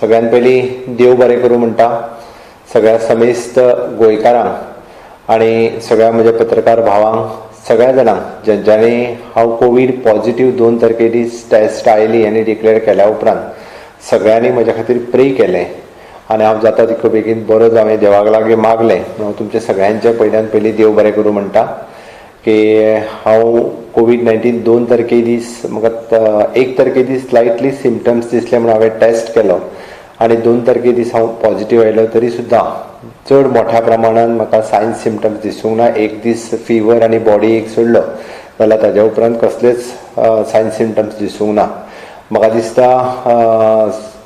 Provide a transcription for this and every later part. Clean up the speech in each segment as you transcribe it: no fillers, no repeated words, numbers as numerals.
सगळ्यान पयलीं देव बरें करूं म्हणटा सगळ्या समेस्त गोंयकारांक आनी सगळ्या म्हज्या पत्रकार भावांक, सगळ्या जाणांक ज्यांच्यानी हांव कोवीड पॉझिटीव 2 तारखे दीस टेस्ट आयली आनी डिक्लेअर केल्या उपरांत सगळ्यांनी म्हज्या खातीर प्रे केलें आनी हांव जाता तितको बेगीन बरो जावं देवाक लागीं मागलें. हांव तुमच्या सगळ्यांच्या पयल्यान पयलीं देव बरें करूं म्हणटा की हांव कोवीड-19 2 तारखे दीस म्हाका 1 तारखे दीस स्लायटली सिमटम्स दिसले म्हणून हांवें टेस्ट केलो आनी 2 तारखे दीस हांव पॉझिटीव आयलो. तरी सुद्दां चड मोठ्या प्रमाणान म्हाका सायन्स सिमटम्स दिसूंक ना. एक दीस फिवर आनी बॉडी एक सोडलो जाल्यार ताज्या उपरांत कसलेच सायन्स सिमटम्स दिसूंक ना. म्हाका दिसता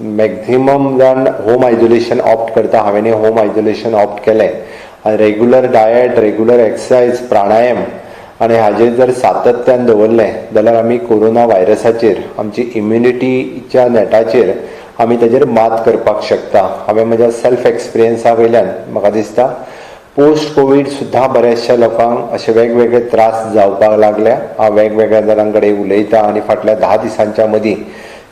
मॅक्झिमम जाण होम आयसोलेशन ऑप्ट करता. हांवें होम आयसोलेशन ऑप्ट केलें आनी रेगुलर डायट, रेगुलर एक्सरसायज, प्राणायाम आनी हाजेर जर सातत्यान दवरलें जाल्यार आमी कोरोना व्हायरसाचेर आमची इम्युनिटीच्या नेटाचेर आमी ताजेर मात करपाक शकता. हांवें म्हज्या सेल्फ एक्सपिरियन्सा वयल्यान म्हाका दिसता पोस्ट कोवीड सुद्दां बऱ्याचशा लोकांक अशे वेगवेगळे त्रास जावपाक लागल्या. हांव वेगवेगळ्या जाणां कडेन उलयतां आनी फाटल्या 10 दिसांच्या मदीं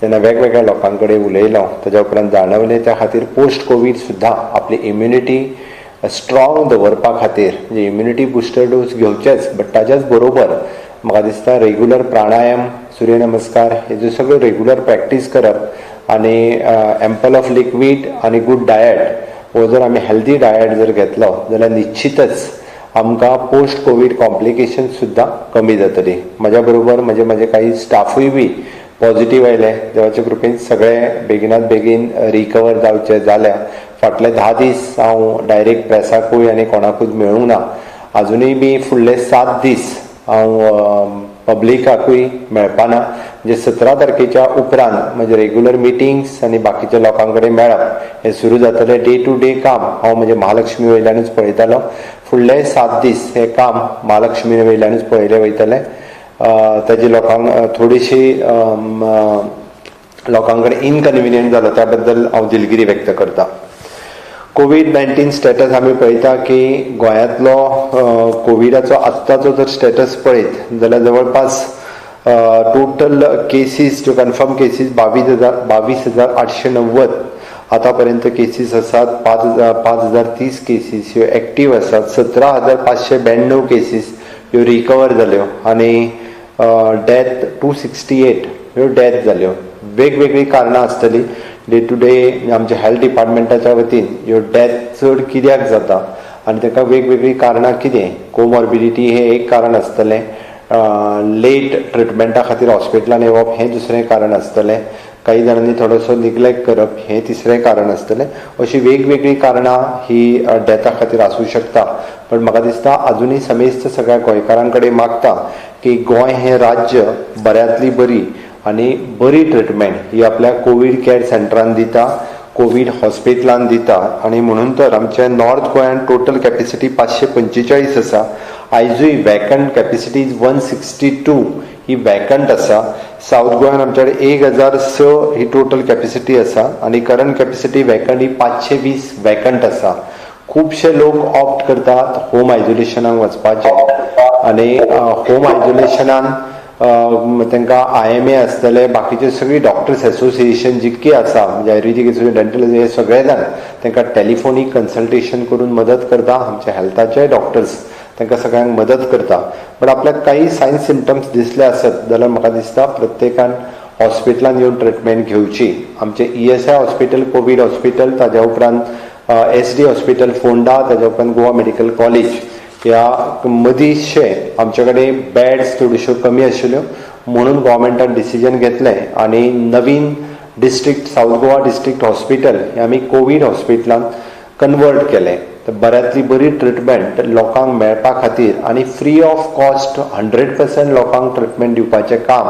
जेन्ना वेगवेगळ्या लोकां कडेन उलयलो ताज्या उपरांत जाणवलें. त्या खातीर पोस्ट कोवीड सुद्दां आपली इम्युनिटी स्ट्रॉंग दवरपा खातीर म्हणजे इम्युनिटी बुस्टर डोस घेवचेच, बट ताज्याच बरोबर म्हाका दिसता रेगुलर प्राणायाम, सूर्यनमस्कार हेज्यो सगळ्यो रेगुलर प्रॅक्टीस करप आनी एम्पल ऑफ लिक्वीड आनी गूड डायट हो जर आमी हेल्दी डायट जर घेतलो जाल्यार निश्चितच आमकां पोस्ट कोवीड कॉम्प्लिकेशन सुद्दां कमी जातली. म्हज्या बरोबर म्हजे म्हजे काही स्टाफूय बी पॉझिटीव आयले. देवाच्या कृपेन सगळे बेगिनात बेगीन रिकवर जावचे जाल्या. फाटले 10 दीस हांव डायरेक्ट प्रेसाकूय आनी कोणाकूच मेळूंक ना. आजुनूय बी फुडले 7 दीस हांव पब्लिकाकूय मेळपाना. म्हणजे 17 तारखेच्या उपरांत म्हजे रेगुलर मिटिंग्स आनी बाकीच्या लोकां कडेन मेळप हें सुरू जातलें. डे टू डे काम हांव म्हजें महालक्ष्मी वयल्यानूच पळयतालो. फुडले 7 दीस हें काम महालक्ष्मी वयल्यानूच पळयलें वयतलें. ताजी लोकांक थोडीशी लोकां कडेन इनकन्विनियंट जालो त्या बद्दल हांव दिलगिरी व्यक्त करता. कोवीड-19 स्टेटस आमी पळयता की गोंयांतलो कोविडाचो आत्ताचो जर स्टेटस पळयत जाल्यार जवळपास टोटल केसीस ज्यो कन्फर्म केसीस 22,890 आतां पर्यंत केसीस आसात. 5,030 केसीस ह्यो एक्टीव आसात. 17,592 केसीस ह्यो रिकवर जाल्यो आनी डेथ 268 ह्यो डेथ जाल्यो. वेगवेगळीं कारणां आसतलीं. डे टू डे आमच्या हेल्थ डिपार्टमेंटाच्या वतीन ह्यो डेथ चड कित्याक जाता आनी ताका वेगवेगळीं कारणां कितें, कोमॉर्बिडिटी हें एक कारण आसतलें, लेट ट्रिटमेंटा खातीर हॉस्पिटलान येवप हें दुसरें कारण आसतलें, काही जाणांनी थोडोसो निग्लेक्ट करप हें तिसरें कारण आसतलें. अशीं वेगवेगळीं कारणां ही डेथा खातीर आसूं शकता. पण म्हाका दिसता आजुनूय समेस्त सगळ्या गोंयकारां कडेन मागता की गोंय हें राज्य बऱ्यांतली बरी आनी बरी ट्रिटमेंट ही आपल्या कोवीड कॅर सेंटरान दिता, कोवीड हॉस्पिटलान दिता. आनी म्हणून तर आमच्या नॉर्थ गोंयान टोटल कॅपेसिटी 545 आसा. आयजूय वॅकंट कॅपेसिटी 162 ही वॅकंट आसा. सावथ गोंयान आमच्या कडेन 1006 ही टोटल कॅपेसिटी आसा आनी करंट कॅपेसिटी वॅकंट ही 520 वॅकंट आसा. खुबशे लोक ऑप्ट करतात होम आयसोलेशनाक वचपाचें आनी होम आयसोलेशनान तांकां IMA आसतले, बाकीचे सगळी डॉक्टर्स एसोसिएशन जितकी आसा, म्हणजे आयुर्वेदीक एसोसिएशन, डेंटल, हे सगळे जाण तांकां टेलिफोनीक कन्सल्टेशन करून मदत करता. आमच्या हेल्थाचे डॉक्टर्स तांकां सगळ्यांक मदत करता. बट आपल्याक काही सायन्स सिमटम्स दिसले आसत जाल्यार म्हाका दिसता प्रत्येकान हॉस्पिटलान येवन ट्रिटमेंट घेवची. आमचें ESI hospital, Covid hospital, ताज्या उपरांत SD hospital Ponda, ताज्या उपरांत गोवा मेडिकल कॉलेज ह्या मदींशे आमचे कडेन बेड्स थोड्योश्यो कमी आशिल्ल्यो म्हणून गोवोरमेंटान डिसिजन घेतलें आनी नवीन district south Goa district hospital हें आमी कोवीड हॉस्पिटलान कन्वर्ट केलें. तर बऱ्यांतली बरी ट्रिटमेंट लोकांक मेळपा खातीर आनी फ्री ऑफ कॉस्ट 100% लोकांक ट्रिटमेंट दिवपाचें काम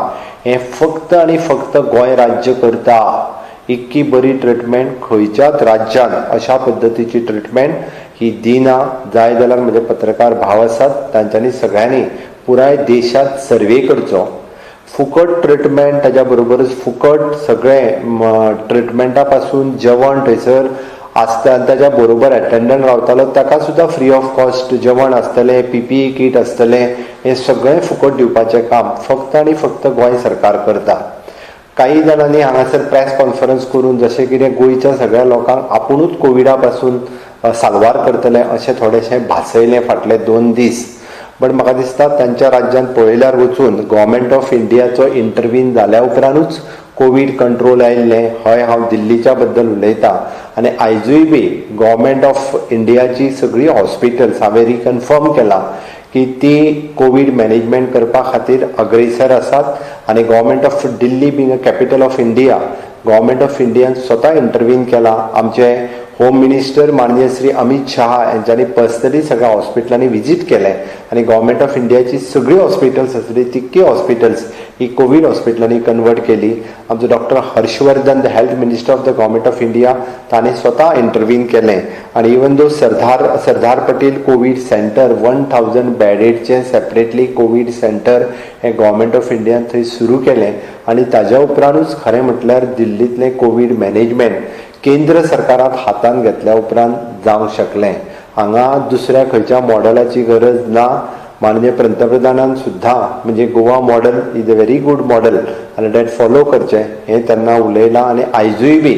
हें फक्त आनी फक्त गोंय राज्य करता. इतकी बरी ट्रिटमेंट खंयच्याच राज्यान अशा पद्दतीची ट्रिटमेंट ही दिना. जाय जाल्यार म्हजे पत्रकार भाव आसात तांच्यांनी सगळ्यांनी पुराय देशांत सर्वे करचो. फुकट ट्रिटमेंट, ताज्या बरोबरच फुकट सगळें ट्रिटमेंटा पासून जेवण थंयसर आसता आनी ताज्या बरोबर एटेंडंट रावतालो ताका सुद्दां फ्री ऑफ कॉस्ट जेवण आसतलें, PPE कीट आसतलें. हें सगळें फुकट दिवपाचें काम फक्त आनी फक्त गोंय सरकार करता. काही जाणांनी हांगासर प्रेस कॉन्फरन्स करून जशें कितें गोंयच्या सगळ्या लोकांक आपुणूच कोविडा पासून साल्वार करतले अशें थोडेशें भासयलें फाटले 2 दीस. बट म्हाका दिसता तांच्या राज्यांत पळयल्यार वचून गव्हर्मेंट ऑफ इंडियाचो इंटरवीन जाल्या उपरांतूच कोवीड कंट्रोल आयिल्लें. हय, हांव दिल्लीच्या बद्दल उलयतां आनी आयजूय बी गव्हर्मेंट ऑफ इंडियाची सगळीं हॉस्पिटल्स हांवें रिकन्फर्म केलां की ती कोवीड मॅनेजमेंट करपा खातीर अग्रेसर आसात आनी government of Delhi being a capital of India, government of Indian स्वता इंटरवीन केलां. आमचे होम मिनिस्टर माननीय श्री अमित शहा यांच्यानी पर्सनली सगळ्या हॉस्पिटलांनी विजीट केलें आनी गव्हर्मेंट ऑफ इंडियाची सगळीं हॉस्पिटल्स आसली तितकी हॉस्पिटल्स ही कोवीड हॉस्पिटलांनी कन्वर्ट केली. आमचो doctor Harshvardhan, the health minister of the government of India, ताणें स्वता इंटरवीन केलें आनी even though Sardar Patel Covid centre 1000 बेडेडचें separately Covid centre हें गव्हर्मेंट ऑफ इंडियान थंय सुरू केलें आनी ताज्या उपरांतूच खरें म्हटल्यार दिल्लींतलें कोवीड मॅनेजमेंट केंद्र सरकारान हातांत घेतल्या उपरांत जावंक शकलें. हांगा दुसऱ्या खंयच्या मॉडलाची गरज ना. माननीय पंतप्रधानान सुद्दां म्हणजे Goa model is a very good model आनी that follow करचें हें तेन्ना उलयलां आनी आयजूय बी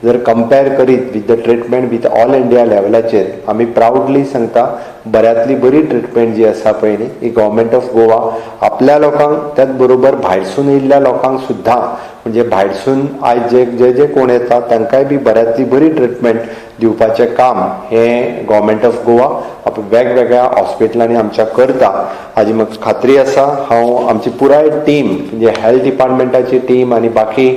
जर कंपेर करीत with the treatment with all India लेवलाचेर आमी प्रावडली सांगता बऱ्यांतली बरी ट्रिटमेंट जी आसा पळय न्ही ही गव्हर्मेंट ऑफ गोवा आपल्या लोकांक त्याच बरोबर भायरसून येयल्ल्या लोकांक सुद्दां म्हणजे भायरसून आयज जे जे जे कोण येता तांकांय बी बऱ्यांतली बरी ट्रिटमेंट दिवपाचें काम हें गव्हर्मेंट ऑफ गोवा वेगवेगळ्या हॉस्पिटलांनी आमच्या करता हाजी म्हाका खात्री आसा. हांव आमची पुराय टीम म्हणजे हेल्थ डिपार्टमेंटाची टीम आनी बाकी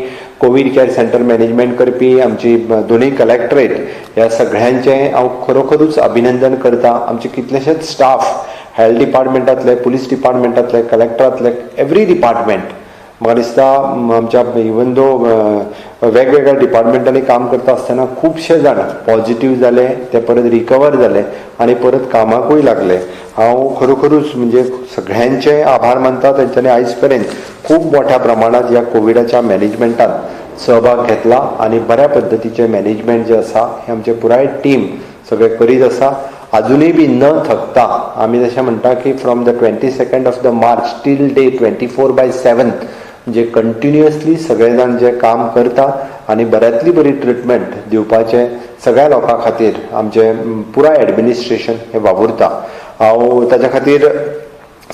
कोवीड केअर सेंटर मॅनेजमेंट करपी आमची दोनूय कलेक्टरेट ह्या सगळ्यांचें हांव खरोखरूच अभिनंदन करता. आमचे कितलेशेच स्टाफ हेल्थ डिपार्टमेंटांतले, पुलीस डिपार्टमेंटांतले, कलेक्टरांतले, एवरी डिपार्टमेंट म्हाका दिसता आमच्या इवन दो वेगवेगळ्या डिपार्टमेंटांनी काम करता आसतना खुबशे जाण पॉझिटीव जाले, ते परत रिकवर जाले आनी परत कामाकूय लागले. हांव खरोखरूच म्हणजे सगळ्यांचे आभार मानता. तेंच्यांनी आयज पर्यंत खूब मोठ्या प्रमाणात ह्या कोविडाच्या मॅनेजमेंटात सहभाग घेतला आनी बऱ्या पद्दतीचें मॅनेजमेंट जें आसा हें आमचें पुराय टीम सगळें करीत आसा. अजुनूय बी न थकता आमी जशें म्हणटा की from the 22nd of the March till day 24/7 म्हणजे कंटिन्युअसली सगळे जाण जे काम करता आनी बऱ्यांतली बरी ट्रिटमेंट दिवपाचें सगळ्या लोकां खातीर आमचें पुराय एडमिनिस्ट्रेशन हें वावुरता. हांव ताच्या खातीर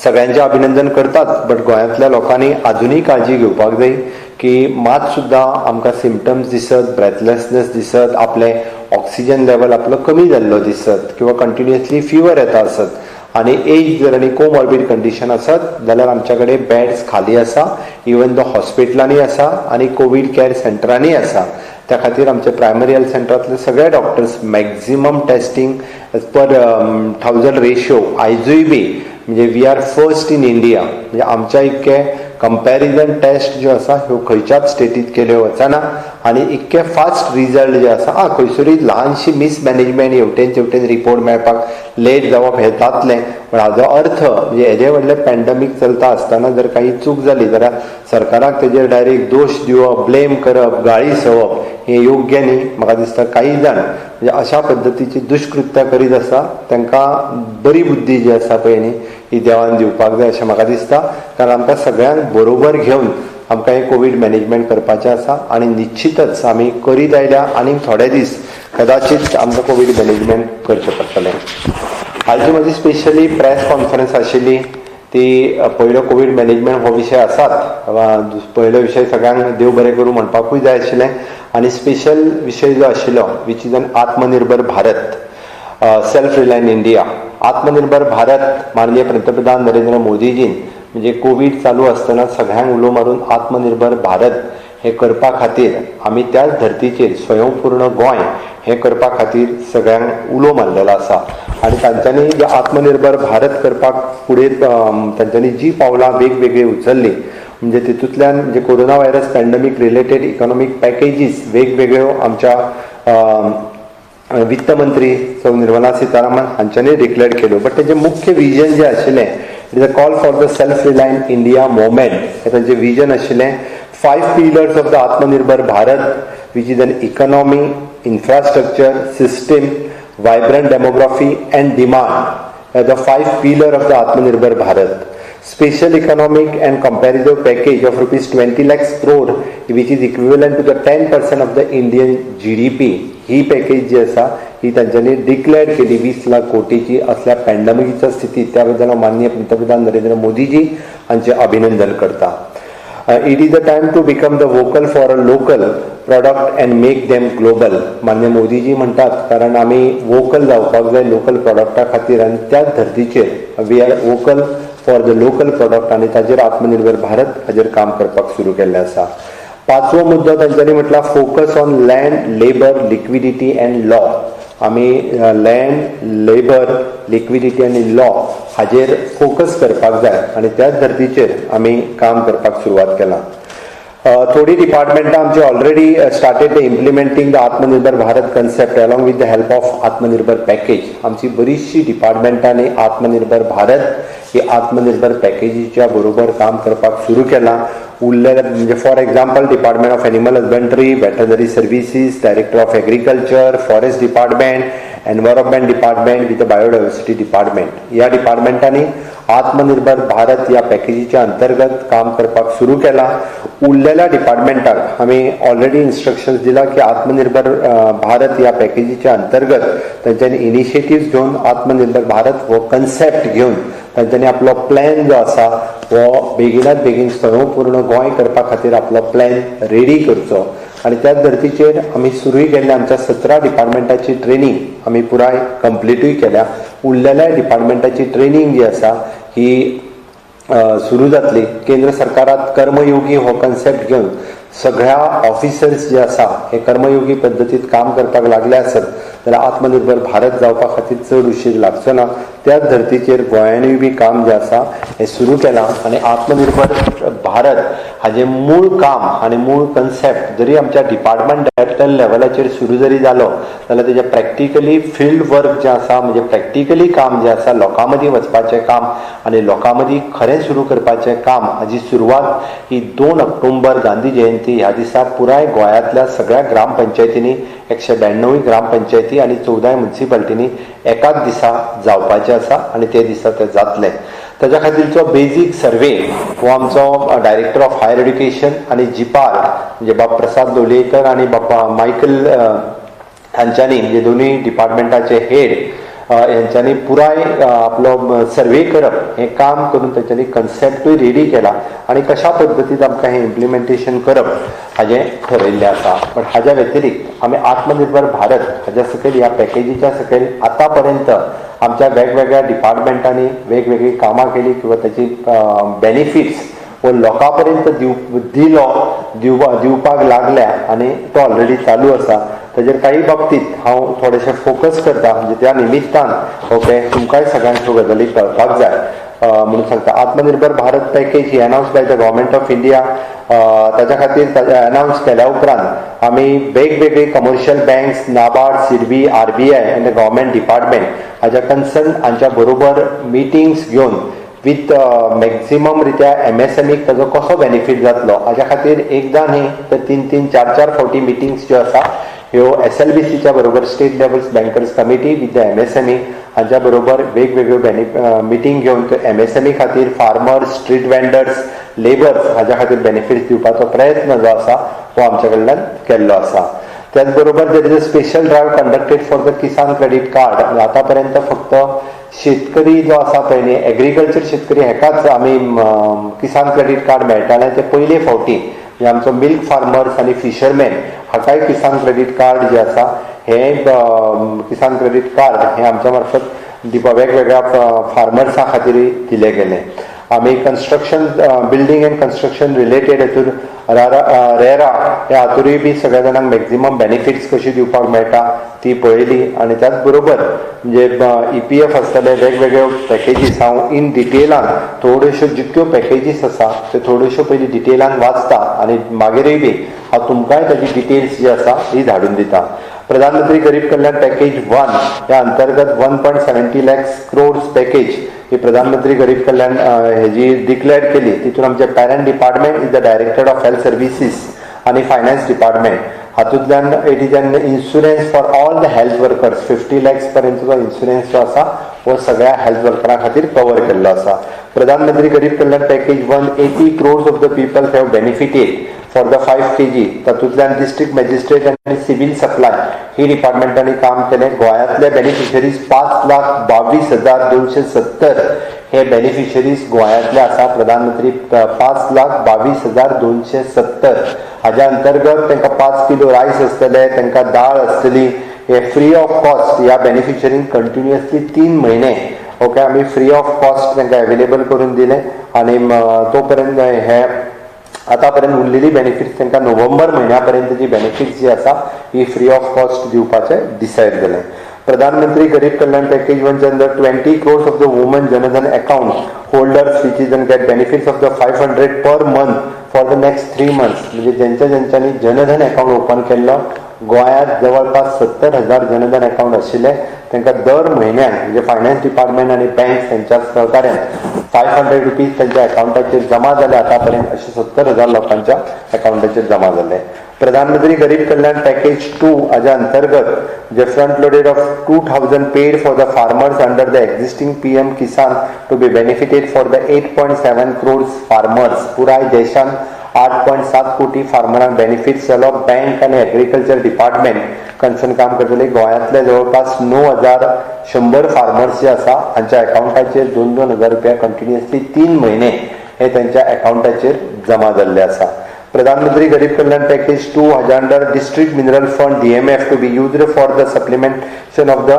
सगळ्यांचें अभिनंदन करताच, बट गोंयांतल्या लोकांनी आजुनूय काळजी घेवपाक जाय की मात सुद्दां आमकां सिमटम्स दिसत, ब्रेथलेसनेस दिसत, आपलें ऑक्सिजन लेवल आपलो कमी जाल्लो दिसत किंवा कंटिन्युअसली फिवर येता आसत आनी एज जर आनी कोमॉर्बीड कंडिशन आसत जाल्यार आमच्या कडेन बेड्स खाली आसा, इवन दो हॉस्पिटलांनी आसा आनी कोवीड केअर सेंटरांनी आसा. त्या खातीर आमचे प्रायमरी हेल्थ सेंटरांतले सगळे doctors maximum testing as per 1000 ratio आयजूय बी म्हणजे we are first in India. म्हणजे आमच्या इतके कंपॅरिजन टेस्ट ज्यो आसा ह्यो खंयच्याच स्टेटीत केल्यो वचना आनी इतके फास्ट रिजल्ट जे आसा खंयसरूय ल्हानशी मिसमॅनेजमेंट हेवटेन तेवटेन रिपोर्ट मेळपाक लेट जावप हें जातलें, पण हाजो अर्थ म्हणजे येदें व्हडलें पॅन्डमीक चलता आसतना जर काही चूक जाली जाल्यार सरकाराक तेजेर डायरेक्ट दोश दिवप, ब्लेम करप, गाळी संवप हें योग्य न्ही. म्हाका दिसता काही जाण म्हणजे अशा पद्दतीची दुश्कृत्यां करीत आसा तांकां बरी बुद्धी जी आसा पळय न्ही ही देवान दिवपाक जाय अशें म्हाका दिसता. कारण आमकां सगळ्यांक बरोबर घेवन आमकां हें कोवीड मॅनेजमेंट करपाचें आसा आनी निश्चितच आमी करीत आयल्या आनीक थोडे दीस कदाचीत आमकां कोवीड मॅनेजमेंट करचें पडटलें. आयची म्हजी स्पेशली प्रेस कॉन्फरन्स आशिल्ली ती पयलो कोवीड मॅनेजमेंट हो विशय आसात, पयलो विशय सगळ्यांक देव बरें करूं म्हणपाकूय जाय आशिल्लें आनी स्पेशल विशय जो आशिल्लो which is an Atmanirbhar Bharat, self reliant India. Atmanirbhar Bharat माननीय पंतप्रधान नरेंद्र मोदीजीन म्हणजे कोवीड चालू आसतना सगळ्यांक उलो मारून आत्मनिर्भर भारत हें करपा खातीर आमी त्याच धर्तीचेर स्वयंपूर्ण गोंय हें करपा खातीर सगळ्यांक उलो मारलेलो आसा आनी तांच्यांनी जे आत्मनिर्भर भारत करपाक फुडें तांच्यांनी जी पावलां वेगवेगळी उचलली म्हणजे तितूंतल्यान म्हणजे corona virus pandemic related economic packages वेगवेगळ्यो आमच्या वित्त मंत्री सौ निर्मला सीतारामन हांच्यांनी डिक्लेअर केल्यो. बट तेजें मुख्य विजन जें आशिल्लें it is a call for the self reliant India movement हें तांचें विजन आशिल्लें. 5 pillars of the Atmanirbhar Bharat which is an economy, infrastructure, system, vibrant demography and demand. The 5 pillar of the Atmanirbhar Bharat. Special economic and comparative package of ₹20 lakhs crore, which is equivalent to the 10% of the Indian GDP. He package जी आसा ही तांच्यांनी declare केली 20 लाख कोटीची असल्या पॅन्डेमिकच्या स्थितीत. त्याबद्दल हांव माननीय पंतप्रधान नरेंद्र मोदीजी हांचे अभिनंदन करता. It is the time to become the vocal for a local product and make them global. मान्य मोदीजी म्हणटात, कारण आमी वोकल जावपाक जाय लोकल प्रॉडक्टा खातीर आनी त्याच धर्तीचेर we are vocal for the local product आनी ताजेर आत्मनिर्भर भारत हाजेर काम करपाक सुरू केल्लें आसा. पांचवो मुद्दो तांच्यांनी म्हटला, focus on land, labour, liquidity and law. आमी लँड, लेबर, लिक्विडिटी आनी लॉ हाजेर फोकस करपाक जाय आनी त्याच धर्तीचेर आमी काम करपाक सुरवात केला. थोडी डिपार्टमेंटां आमची already started the implementing the Atmanirbhar Bharat concept along with the help of Atmanirbhar package. आमची बरीचशी डिपार्टमेंटांनी आत्मनिर्भर भारत ही आत्मनिर्भर पॅकेजीच्या बरोबर काम करपाक सुरू केलां. उरलेले म्हणजे, for example, Department of Animal Husbandry, Veterinary Services, Director of Agriculture, Forest Department, Environment Department with Biodiversity Department, ह्या डिपार्टमेंटांनी आत्मनिर्भर भारत ह्या पॅकेजीच्या अंतर्गत काम करपाक सुरू केलां. उरलेल्या डिपार्टमेंटाक आमी ऑलरेडी इन्स्ट्रक्शन्स दिला की आत्मनिर्भर भारत ह्या पॅकेजीच्या अंतर्गत तांच्यांनी इनिशिएटिव्स घेवन, आत्मनिर्भर भारत हो कन्सेप्ट घेवन तांच्यांनी आपलो प्लॅन जो आसा हो बेगिनात बेगीन स्वयंपूर्ण गोंय करपा खातीर आपलो प्लॅन रेडी करचो. आनी त्याच धर्तीचेर आमी सुरूय केल्ले. आमच्या 17 डिपार्टमेंटाची ट्रेनींग आमी पुराय कंप्लिटूय केल्या. उरलेल्या डिपार्टमेंटाची ट्रेनींग जी आसा ही सुरू जातली. केंद्र सरकारात कर्मयोगी हो कन्सेप्ट घेवन सगळ्या ऑफिसर्स जे आसा हे कर्मयोगी पद्दतीत काम करपाक लागले आसत जाल्यार आत्मनिर्भर भारत जावपा खातीर चड उशीर लागचो ना. त्याच धर्तीचेर गोंयानूय बी काम जें आसा हें सुरू केलां. आनी आत्मनिर्भर भारत हाजें मूळ काम आनी मूळ कन्सेप्ट जरी आमच्या डिपार्टमेंट डायरेक्टर लेवलाचेर सुरू जरी जालो जाल्यार तेजें प्रॅक्टिकली फिल्ड वर्क जें आसा, म्हणजे प्रॅक्टिकली काम जें आसा, लोकां मदीं वचपाचें काम आनी लोकां मदीं खरें सुरू करपाचें काम, हाजी सुरवात ही 2 ऑक्टोबर गांधी जयंती ह्या दिसा पुराय गोंयांतल्या सगळ्या ग्रामपंचायतींनी, 192 ग्रामपंचायती आनी 14 मुन्सिपालिटींनी एकाच दिसा जावपाचें आसा आनी ते दिसा तें जातलें. ताच्या खातीरचो बेजीक सर्वे हो आमचो डायरेक्टर ऑफ हायर एड्युकेशन आनी जिपार, म्हणजे बाब प्रसाद लोलयेकर आनी बाबा मायकल हांच्यांनी, म्हणजे दोनूय डिपार्टमेंटाचे हेड हेंच्यांनी पुराय आपलो सर्वे करप हें काम करून तेंच्यांनी कन्सेप्टूय रेडी केला आनी कशा पद्दतीन आमकां हें इम्प्लिमेंटेशन करप हाजें ठरयल्लें आसा. बट हाज्या व्यतिरिक्त आमी आत्मनिर्भर भारत हाज्या सकयल, ह्या पॅकेजीच्या सकयल आतां पर्यंत आमच्या वेगवेगळ्या डिपार्टमेंटांनी वेगवेगळीं कामां केली किंवा ताची बेनिफिट्स हो लोकां पर्यंत दिलो दिवपाक लागल्या आनी तो ऑलरेडी चालू आसा. ताजेर काही बाबतीत हांव थोडेशें फोकस करता, म्हणजे त्या निमित्तान, ओके, तुमकांय सगळ्यांक ह्यो गजाली कळपाक जाय म्हणून सांगता. आत्मनिर्भर Bharat package he announce by the Government of India. ताच्या खातीर अनावन्स केल्या उपरांत आमी वेगवेगळे commercial banks, NABARD, SIDBI, RBI आनी गव्हर्मेंट डिपार्टमेंट हाज्या कन्सर्न हांच्या बरोबर मिटिंग्स घेवन विथ मॅक्झिमम रित्या एमएसएमईक ताजो कसो बेनिफीट जातलो हाज्या खातीर एकदां न्ही तर तीन तीन, चार चार फावटी मिटिंग्स ज्यो आसा ह्यो एसएलबीसीच्या बरोबर, State Level Bankers Committee with the MSME हांच्या बरोबर वेगवेगळ्यो मिटींग घेवन त्यो एमएसएमई खातीर, फार्मर्स, स्ट्रीट वेंडर्स, लेबर्स हाज्या खातीर बेनिफिट्स दिवपाचो प्रयत्न जो आसा हो आमच्या कडल्यान केल्लो आसा. त्याच बरोबर there is a special drive conducted for the Kisan Credit Card. आतां पर्यंत फक्त शेतकरी जो आसा पळय न्ही, एग्रीकल्चर शेतकरी हेकाच आमी किसान क्रेडीट कार्ड मेळटालें. ते पयले फावटी म्हणजे आमचो मिल्क फार्मर्स आनी फिशरमॅन हाकाय किसान क्रेडीट कार्ड जे आसा हें, किसान क्रेडीट कार्ड हें आमच्या मार्फत दिवपा वेगवेगळ्या फार्मर्सां खातीर दिलें गेलें. आमी construction, building and construction related हेतून रेरा ह्या हातूरूय बी सगळ्या जाणांक मॅक्झिमम बेनिफिट्स कशी दिवपाक मेळटा ती पळयली. आनी त्याच बरोबर म्हणजे ईपीएफ आसतले, वेगवेगळ्यो पॅकेजीस हांव इन डिटेलान थोड्योश्यो जितक्यो पॅकेजीस आसा त्यो थोड्योश्यो पयलीं डिटेलान वाचता आनी मागीरय बी हांव तुमकांय ताजी डिटेल्स जी आसा ही धाडून दिता. प्रधानमंत्री गरीब कल्याण पॅकेज वन ह्या अंतर्गत 1.70 lakhs crores package ही प्रधानमंत्री गरीब कल्याण हेजी डिक्लेअर केली. तितून आमचे parent department is the Director of Health Services आनी फायनान्स डिपार्टमेंट. हातूंतल्यान it is an insurance for all the health workers. 50 lakhs पर्यंतचो insurance जो आसा हो सगळ्या हेल्थ वर्करां खातीर कवर केल्लो आसा. प्रधानमंत्री गरीब कल्याण package 1, 80 crores of the people have benefited for the 5 kg. तातूंतल्यान डिस्ट्रिक्ट मॅजिस्ट्रेट आनी सिव्हील सप्लाय ही डिपार्टमेंटांनी काम केलें. गोंयांतले बेनिफिशरीज 5,22,270 हे बेनिफिशरीज गोंयांतले आसा. प्रधानमंत्री 5,22,270 हाज्या अंतर्गत तांकां 5 किलो रायस आसतले, तांकां दाळ आसतली. हे फ्री ऑफ कॉस्ट ह्या बेनिफिशरींक कंटिन्युअसली 3 म्हयने, ओके, आमी फ्री ऑफ कॉस्ट तांकां अवेलेबल करून दिलें. आनी तो पर्यंत हे आतां पर्यंत उरलेली बेनिफिट्स तांकां नोव्हेंबर म्हयन्या पर्यंत जी बेनिफिट्स जी आसा ही फ्री ऑफ कॉस्ट दिवपाचें डिसायड जालें. प्रधानमंत्री गरीब कल्याण पॅकेज वनच्या अंदर 20 crores of the women Jan Dhan account holders, which is get benefits of the 500 per month for the next 3 months. म्हणजे ज्यांच्या ज्यांच्यानी जनधन अकाउंट ओपन केल्लो, गोंयांत जवळपास 70,000 जनधन अकाउंट आशिल्ले, तांकां दर म्हयन्याक म्हणजे फायनान्स डिपार्टमेंट आनी बँक हेंच्या सहकार्यान ₹500 तांच्या अकाउंटाचेर जमा जाले. आतां पर्यंत अशे 70,000 लोकांच्या अकाउंटाचेर जमा जाले. प्रधानमंत्री गरीब कल्याण पॅकेज 2 हाज्या अंतर्गत जे front loaded of 2,000 paid for the farmers under the existing PM Kisan to be benefited for the 8.7 crores farmers. पुराय देशान 8.7 कोटी फार्मरांक बेनिफिट्स जालो. बँक आनी एग्रीकल्चर डिपार्टमेंट कन्सर्न काम करतले. गोंयांतले जवळपास 9100 फार्मर्स जे आसा हांच्या अकाउंटाचेर 2-2 हजार रुपया कंटिन्युअसली 3 म्हयने हे त्यांच्या अकाउंटाचेर जमा जाल्ले आसा. प्रधानमंत्री गरीब कल्याण पॅकेज 2 हाज्या under District Mineral Fund, DMF, to be used for the supplementation of the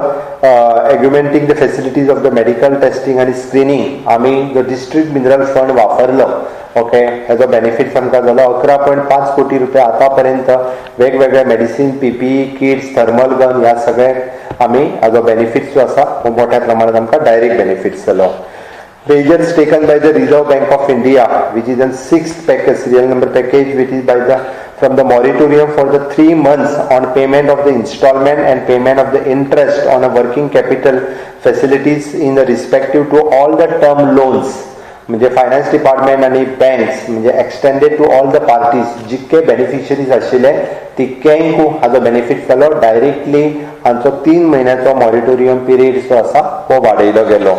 augmenting the facilities of the medical testing आनी स्क्रिनींग. आमी जो डिस्ट्रिक्ट मिनरल फंड वापरलो, ओके, हेजो बेनिफीट आमकां जालो. 11.5 कोटी रुपया आतां पर्यंत वेगवेगळे medicine, PPE kits, thermal gun ह्या सगळे आमी हाजो बेनिफीट जो आसा हो मोठ्या प्रमाणात आमकां डायरेक्ट बेनिफिट्स जालो. Measures taken by the Reserve Bank of India, which is in sixth package, serial number package, which is by the from the moratorium for the 3 months on payment of the installment and payment of the interest on a working capital facilities in the respective to all the term loans. म्हणजे finance department आनी banks म्हणजे extended to all the parties, जितके beneficiaries आशिल्ले तितक्यांकू हाजो benefit जालो. Directly हांचो 3 म्हयन्याचो moratorium period जो आसा हो वाडयलो गेलो.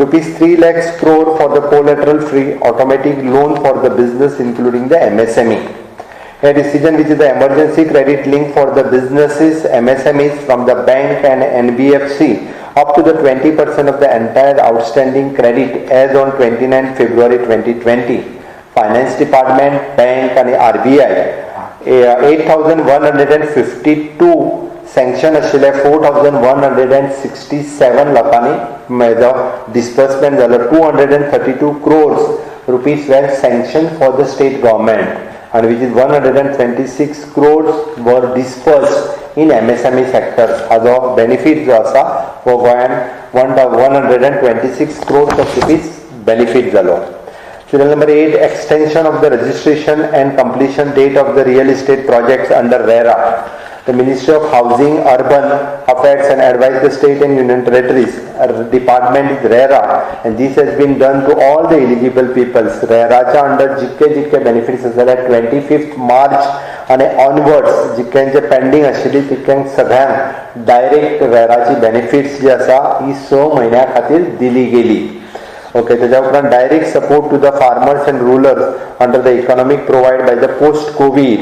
Rupees 3 lakhs crore for the collateral free automatic loan for the business, including the MSME. A decision, which is the emergency credit link for the businesses, MSMEs, from the bank and NBFC up to the 20% of the entire outstanding credit as on 29 February 2020. Finance Department, Bank and RBI, 8152 sanction आशिल्ले, 4167 लोकांनी हेजो disbursement जालो. ₹232 crores were sanction for the state government and which is 126 crores were disbursed in MSME sectors. हाजो benefit जो आसा हो गोंयान ₹126 crores of rupees benefit जालो. Serial number 8, extension of the registration and completion date of the real estate projects under RERA. The Ministry of Housing, Urban Affairs and advised the state and union territories. Our department is RERA and this has been done to all the eligible peoples. RERAच्या under जितके जितके benefits आसा जाल्यार 25 मार्च आनी onwards जितक्यांचे pending आशिल्ली तितक्यांक सगळ्यांक direct रेराची benefits जी आसा ही 6 म्हयन्या खातीर दिली गेली. ओके, त्याच्या उपरांत direct support to the farmers and rural under the economic provide by the post Covid,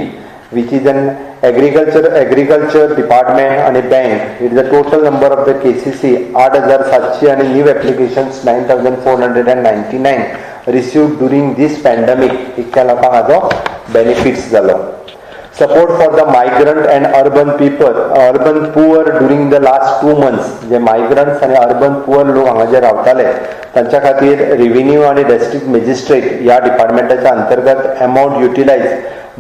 which is an agriculture department आणि bank. It is the total number of the KCC 8700 आणि new applications 9499 received during this pandemic. इतक्या लोकांक हाजो benefits जालो. Support for the migrant and urban people, urban poor during the last 2 months. J migrants आनी urban poor लोक हांगा जे रावताले तांच्या खातीर रेव्हेन्यू आनी डिस्ट्रिक्ट मॅजिस्ट्रेट ह्या डिपार्टमेंटाच्या अंतर्गत अमावंट युटिलायज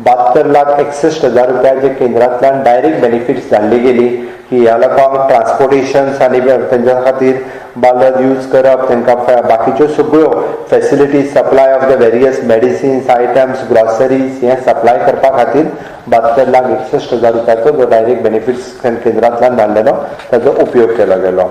72,61,000 रुपया जे केंद्रांतल्यान डायरेक्ट बेनिफिट्स धाडली गेली की ह्या लोकांक ट्रान्सपोर्टेशन आनी तेंच्या खातीर बालद यूज करप, तांकां बाकीच्यो सगळ्यो facilities, supply of the various medicines items, groceries हें सप्लाय करपा खातीर 72,61,000 रुपयाचो जो डायरेक्ट बेनिफिट्स केंद्रांतल्यान धाडलेलो ताचो उपयोग केलो गेलो.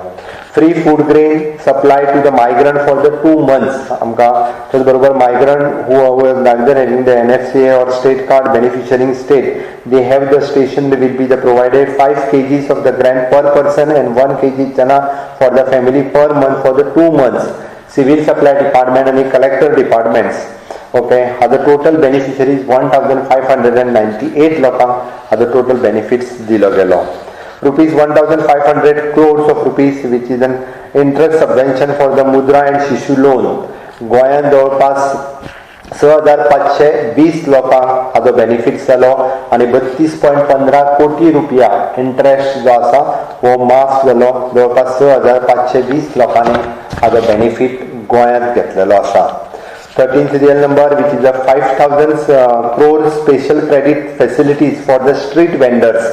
Free food grain supply to the migrant for the 2 months. आमकां त्याच बरोबर migrant who are neither having the NFCA or state card beneficiary state, they have the station will be the provided 5 kgs of the grain per person and 1 kg chana for the family per month for the 2 months. Civil supply department आणि collector departments, okay, हाजो total beneficiaries 1598 लोकांक हाजो total benefits दिलो गेलो. Rupees 1500 crores of rupees, which is an interest subvention for the Mudra and Shishu loan. गोंयांत जवळपास 6520 लोकांक हाजो बेनिफीट जालो आनी 32.15 कोटी रुपया इंट्रस्ट जो आसा हो माफ जालो. जवळपास 6520 लोकांनी हाजो बेनिफीट गोंयांत घेतलेलो आसा. 13 serial number, which is a 5000 crore special credit facilities for the street vendors.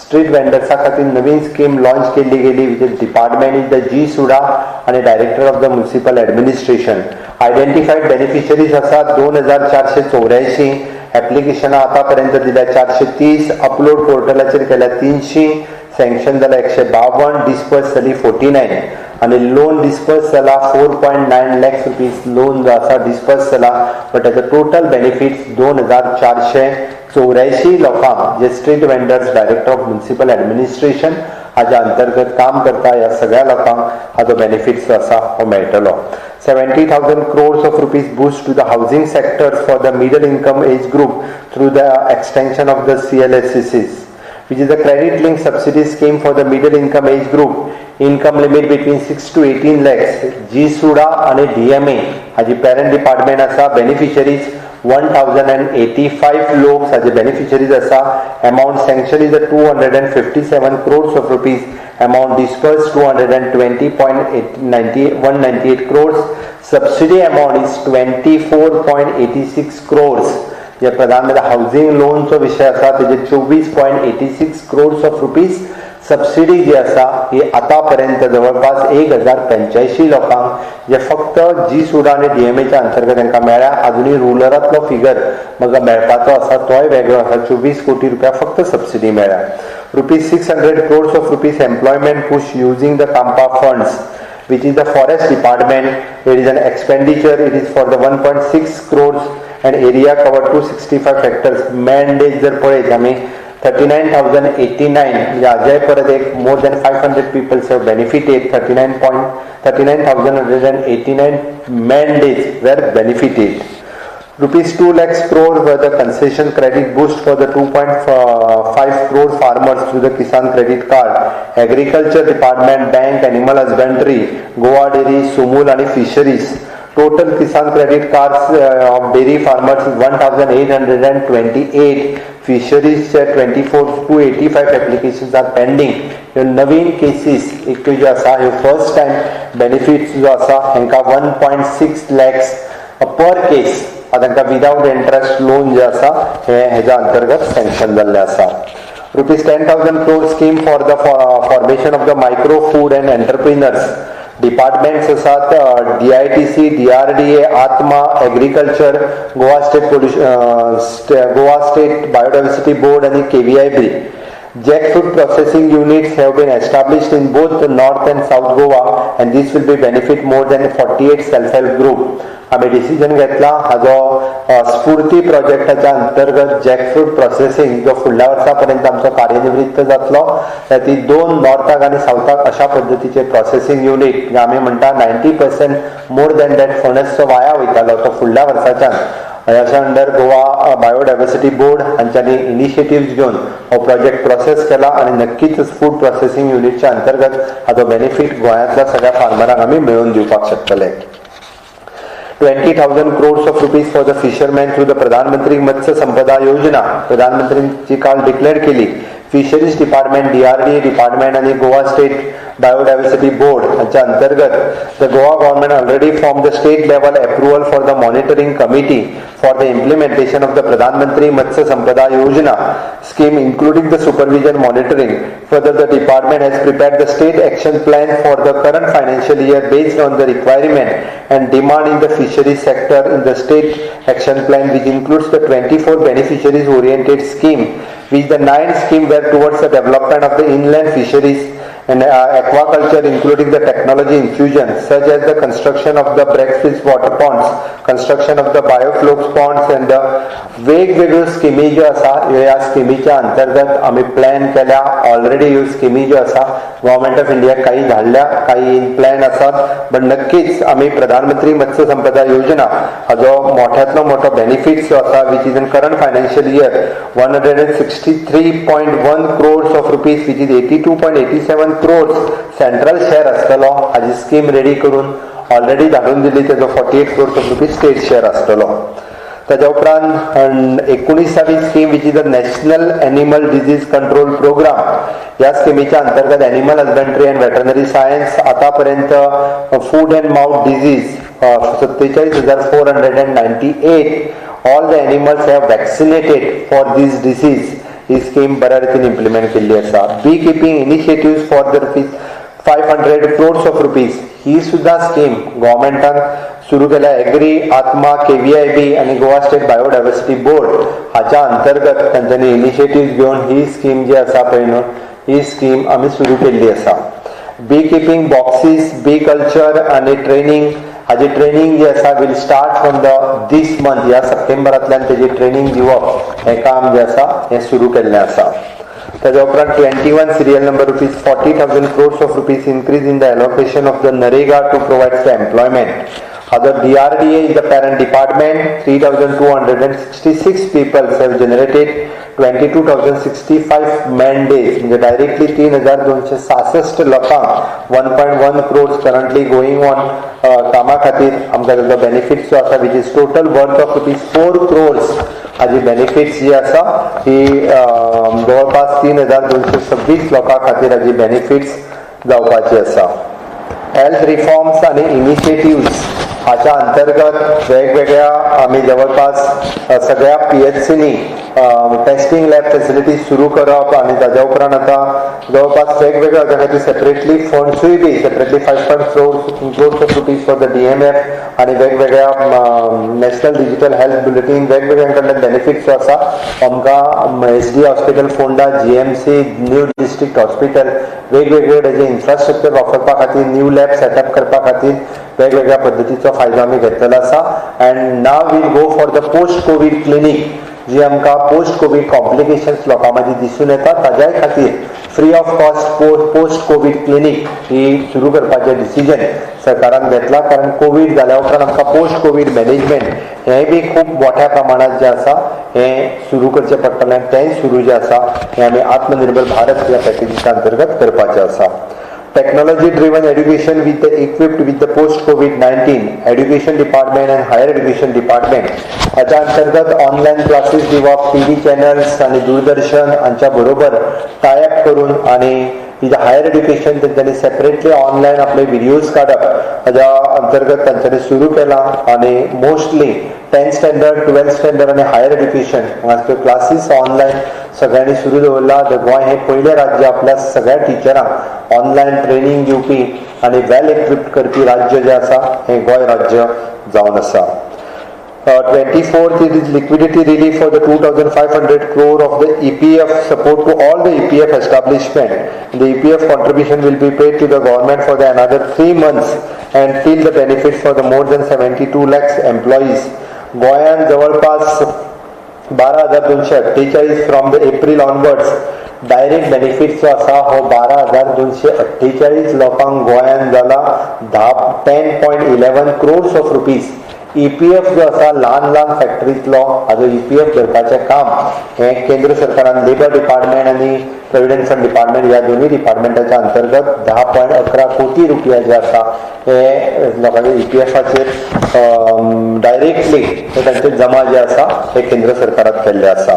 Street वेंडर्सा खातीर नवीन स्कीम लॉन्च केल्ली गेली, which is department is the GSUDA आणि director of the municipal administration. Identified beneficiaries आसात 2484. एप्लिकेशनां आतापर्यंत दिल्या 430, अपलोड पोर्टलाचेर केल्या 300, सँक्शन जाला 152, डिस्पर्स जाली 49 आनी लोन डिस्पर्स जाला 4.9 lakhs rupees loan जो आसा डिस्पर्स जाला. बट ताचो टोटल बेनिफिट्स 2484 लोकांक, जे street vendors, director of municipal administration हाज्या अंतर्गत काम करता, ह्या सगळ्या लोकांक हाजो बेनिफिट्स जो आसा हो मेळटलो. 70,000 crores of rupees boost to the housing sector for the middle income age group through the extension of the CLSCs, which is a credit linked subsidy scheme for the middle income age group, income limit between 6 to 18 lakhs. GSUDA आणि DMA हाजी parent department आसा. Beneficiaries 1085 लोक हाजे beneficiaries आसा. Amount sanction is a 257 crores of rupees, amount disburse 220.198 crores, subsidy amount is 24.86 crores. जे प्रधानमंत्री housing लोनचो विशय आसा, तेजेर 24.86 crores of rupees subsidy जी आसा ही आतापर्यंत जवळपास 1085 लोकांक, जे फक्त जी सुडा आनी डीएमएच्या अंतर्गत तांकां मेळ्ळ्या. अजुनूय रुरलांतलो फिगर म्हाका मेळपाचो आसा, तोय वेगळो आसा. 24 कोटी रुपया फक्त सबसिडी मेळ्ळ्या. Rupees 600 crores of rupees employment push using the CAMPA funds, which is the forest department. It is an expenditure, it is for the 1.6 crores and area cover 265 hectares. Man days जर पळयत आमी, 39,089, म्हणजे आजय परत एक more than 500 peoples have benefited. 39,189 man days were benefited. Rupees 2 lakhs crore were the concession credit boost for the 2.5 crore farmers through the Kisan Credit Card. Agriculture Department, Bank, Animal Husbandry, Goa Dairy, Sumul आणि Fisheries. Total Kisan Credit Cards of dairy farmers is 1828. Fisheries 24 to 85 applications are pending. ह्यो नवीन cases एक ज्यो आसा, ह्यो first time benefits जो आसा, हांकां 1.6 lakhs per case तांकां विदाउट इंट्रस्ट लोन जे आसा हे हेज्या अंतर्गत सँक्शन जाल्लें आसा. Rupees 10,000 crore scheme for the formation of the micro food and entrepreneurs. Departments आसात DITC, DRDA, ATMA, agriculture, Goa State Pollution, Goa State Biodiversity Board आनी KVIB. Jackfruit processing units have been established in both the North and South Goa, and this will be benefit more than 48 self-help group. आम्ही decision घेतला हाजो स्फूर्ती प्रोजेक्टाच्या अंतर्गत jackfruit processing जो फुडल्या वर्सा पर्यंत आमचो कार्यनिवृत्त जातलो. ती दोन नॉर्थाक आनी सावथाक अशा पद्दतीचे प्रोसेसिंग युनीट, आमी म्हणटा 90% मोर दॅन that फणस जो वाया वयतालो तो फुडल्या वर्साच्यान अशा अंडर गोवा बायोडायवर्सिटी बोर्ड हांच्यांनी इनिशिएटिव्ह घेवन हो प्रोजेक्ट प्रोसेस केला आनी नक्कीच फूड प्रोसेसिंग युनिटच्या अंतर्गत हाचो बेनिफीट गोंयांतल्या सगळ्या फार्मरांक आमी मेळोवन दिवपाक शकतले. 20,000 crores of rupees for the fishermen through the Pradhan Mantri Matsya Sampada Yojana. प्रधानमंत्रींची काल डिक्लेअर केली. फिशरीज डिपार्टमेंट, डीआरडीए डिपार्टमेंट आणि गोवा स्टेट बायोडायवर्सिटी बोर्ड हांच्या अंतर्गत the Goa government already form the state level approval for the monitoring committee for the implementation of the Pradhan Mantri Matsya Sampada Yojana scheme, including the supervision monitoring. Further, the department has prepared the state action plan for the current financial year based on the requirement and demand in the fisheries sector in the state action plan, which includes the 24 beneficiaries oriented scheme, which the nine scheme were towards the development of the inland fisheries. And aquaculture, including the technology infusion such as the construction of the brackish water ponds, construction of the bioflocs ponds and the वेगवेगळ्यो स्किमी ज्यो आसा, ह्या स्किमीच्या अंतर्गत आमी plan केल्या. Already ह्यो स्किमी ज्यो आसा, गव्हर्मेंट ऑफ इंडिया काही धाडल्या, काही इन प्लॅन आसात. बट नक्कीच आमी प्रधानमंत्री मत्स्य संपदा योजना हाजो मोठ्यांतलो मोठो बेनिफीट जो आसा, which is in current financial year 163.1 crores of rupees, which is 82.87 crores central share आसतलो. हाजी स्कीम रेडी करून ऑलरेडी धाडून दिली. तेजो 48 crores of rupees state share आसतलो. ताच्या उपरांत 19वी scheme, which is the National Animal Disease Control Programme. ह्या स्किमीच्या अंतर्गत Animal Husbandry and Veterinary Science आतापर्यंत foot and mouth disease 47,498, all the animals have vaccinated for this disease. He scheme बऱ्या रितीन implement केल्ली आसा. Bee keeping initiative for the 500 crores of rupees, ही सुद्धा scheme गव्हर्मेंटान सुरू केल्या. एग्री, आत्मा, केव्हीआयबी आनी गोवा स्टेट बायोडायवर्सिटी बोर्ड हाच्या अंतर्गत तांच्यांनी इनिशिएटीव घेवन ही स्कीम जी आसा पळय न्हू, ही स्कीम आमी सुरू केल्ली आसा. Bee keeping boxes, bee culture आनी ट्रेनिंग, हाजी ट्रेनिंग जी आसा will start from the this month. ह्या सप्टेंबरांतल्यान तेजी ट्रेनिंग दिवप हें काम जें आसा हें सुरू केल्लें आसा. ताच्या उपरांत 21 serial number, rupees 40,000 crores of rupees increase in the allocation of the NREGA to provide the employment. हाजो DRDA is the parent department. 3266 peoples have generated 22,065 man days, म्हणजे डायरेक्टली 3266 लोकांक 1.1 crores currently going on कामा खातीर आमकां ताजो benefits जो आसा, which is total worth of rupees 4 crores. हाजी बेनिफिट्स जी आसा ही जवळपास 3226 लोकां खातीर हाजी बेनिफिट्स जावपाची आसा. हेल्थ रिफॉर्म्स आनी इनिशिएटिव्स हाच्या अंतर्गत वेगवेगळ्या आमी जवळपास सगळ्या पीएचसीनी टेस्टिंग लॅब फेसिलिटीज सुरू करप आनी ताज्या उपरांत आतां जवळपास वेगवेगळ्या हाज्या खातीर separately फंड्सूय B separately 5.4 crores of rupees for the DMF आनी वेगवेगळ्या नॅशनल डिजिटल हेल्थ बुलेटीन, वेगवेगळ्या कडल्यान बेनिफिट्स जो आसा आमकां SD hospital Ponda, GMC, new district hospital, वेगवेगळे ताजे इन्फ्रास्ट्रक्चर वापरपा खातीर, न्यू लॅब सेटअप करपा खातीर वेगवेगळ्या पद्दतीचो फायदो आमी घेतलेलो आसा. And now we'll go for the post Covid clinic, जी आमकां पोस्ट कोवीड कॉम्प्लिकेशन्स लोकां मदीं दिसून येता, ताज्याय खातीर free of cost post Covid clinic ही सुरू करपाचें डिसिजन सरकारान घेतलां, कारण कोवीड जाल्या उपरांत आमकां पोस्ट कोवीड मॅनेजमेंट हेंय बी खूब मोठ्या प्रमाणात जें आसा हें सुरू करचें पडटलें आनी तेंय सुरू जें आसा हें आमी आत्मनिर्भर भारत ह्या पॅकेजीच्या अंतर्गत करपाचें आसा. Technology driven education with the equipped with the post COVID-19 education department and higher education department हाच्या अंतर्गत ऑनलायन क्लासीस दिवप, टीव्ही चॅनल्स आनी दूरदर्शन हांच्या बरोबर टायअप करून आनी हायर एड्युकेशन तेंच्यांनी सेपरेटली ऑनलायन आपले व्हिडियोज काडप हाज्या अंतर्गत तांच्यांनी सुरू केलां. आनी mostly 10th standard, 12th standard आनी हायर एड्युकेशन हांगासर क्लासीस ऑनलायन सगळ्यांनी सुरू दवरला. गोंय हें पयलें राज्य आपल्या सगळ्या टिचरांक ऑनलायन ट्रेनींग दिवपी आनी वेल इक्विप्ड करपी राज्य जें आसा हें गोंय राज्य जावन आसा. 24th, it is liquidity relief for the 2500 crore of the EPF support to all the EPF establishment. The EPF contribution will be paid to the government for the another 3 months and till the benefits for the more than 72 lakhs employees. गोंयांत जवळपास 12,248, from the April onwards direct benefit जो आसा हो 12,248 लोकांक गोंयांत जाला. धा 10.11 crores of rupees EPF जो आसा ल्हान ल्हान फॅक्टरींतलो, हाजो ईपीएफ भरपाचें काम हें केंद्र सरकारान लेबर डिपार्टमेंट आनी प्रोविडंट फंड डिपार्टमेंट ह्या दोनूय डिपार्टमेंटाच्या अंतर्गत 10.11 कोटी रुपया जे आसा हे लोकांच्या ईपीएफाचेर डायरेक्टली हे तांचे जमा जे आसा हे केंद्र सरकारान केल्ले आसा.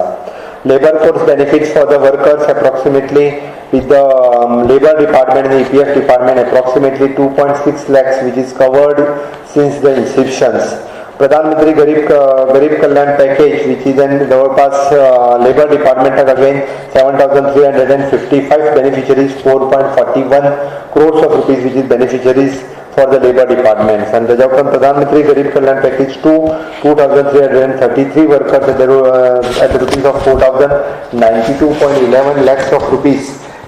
Labor force benefits for the workers, approximately with the labor department and the EPF department, approximately 2.6 lakhs, which is covered since the inceptions. प्रधानमंत्री गरीब गरीब कल्याण पॅकेज, which is an जवळपास labour डिपार्टमेंटाक again 7355 beneficiaries, 4.41 crores of rupees, which is beneficiaries for the labour departments. आणि त्याच्या उपरांत प्रधानमंत्री गरीब कल्याण package 2, 2333 workers at the rupees of 4092.11 lakhs of rupees.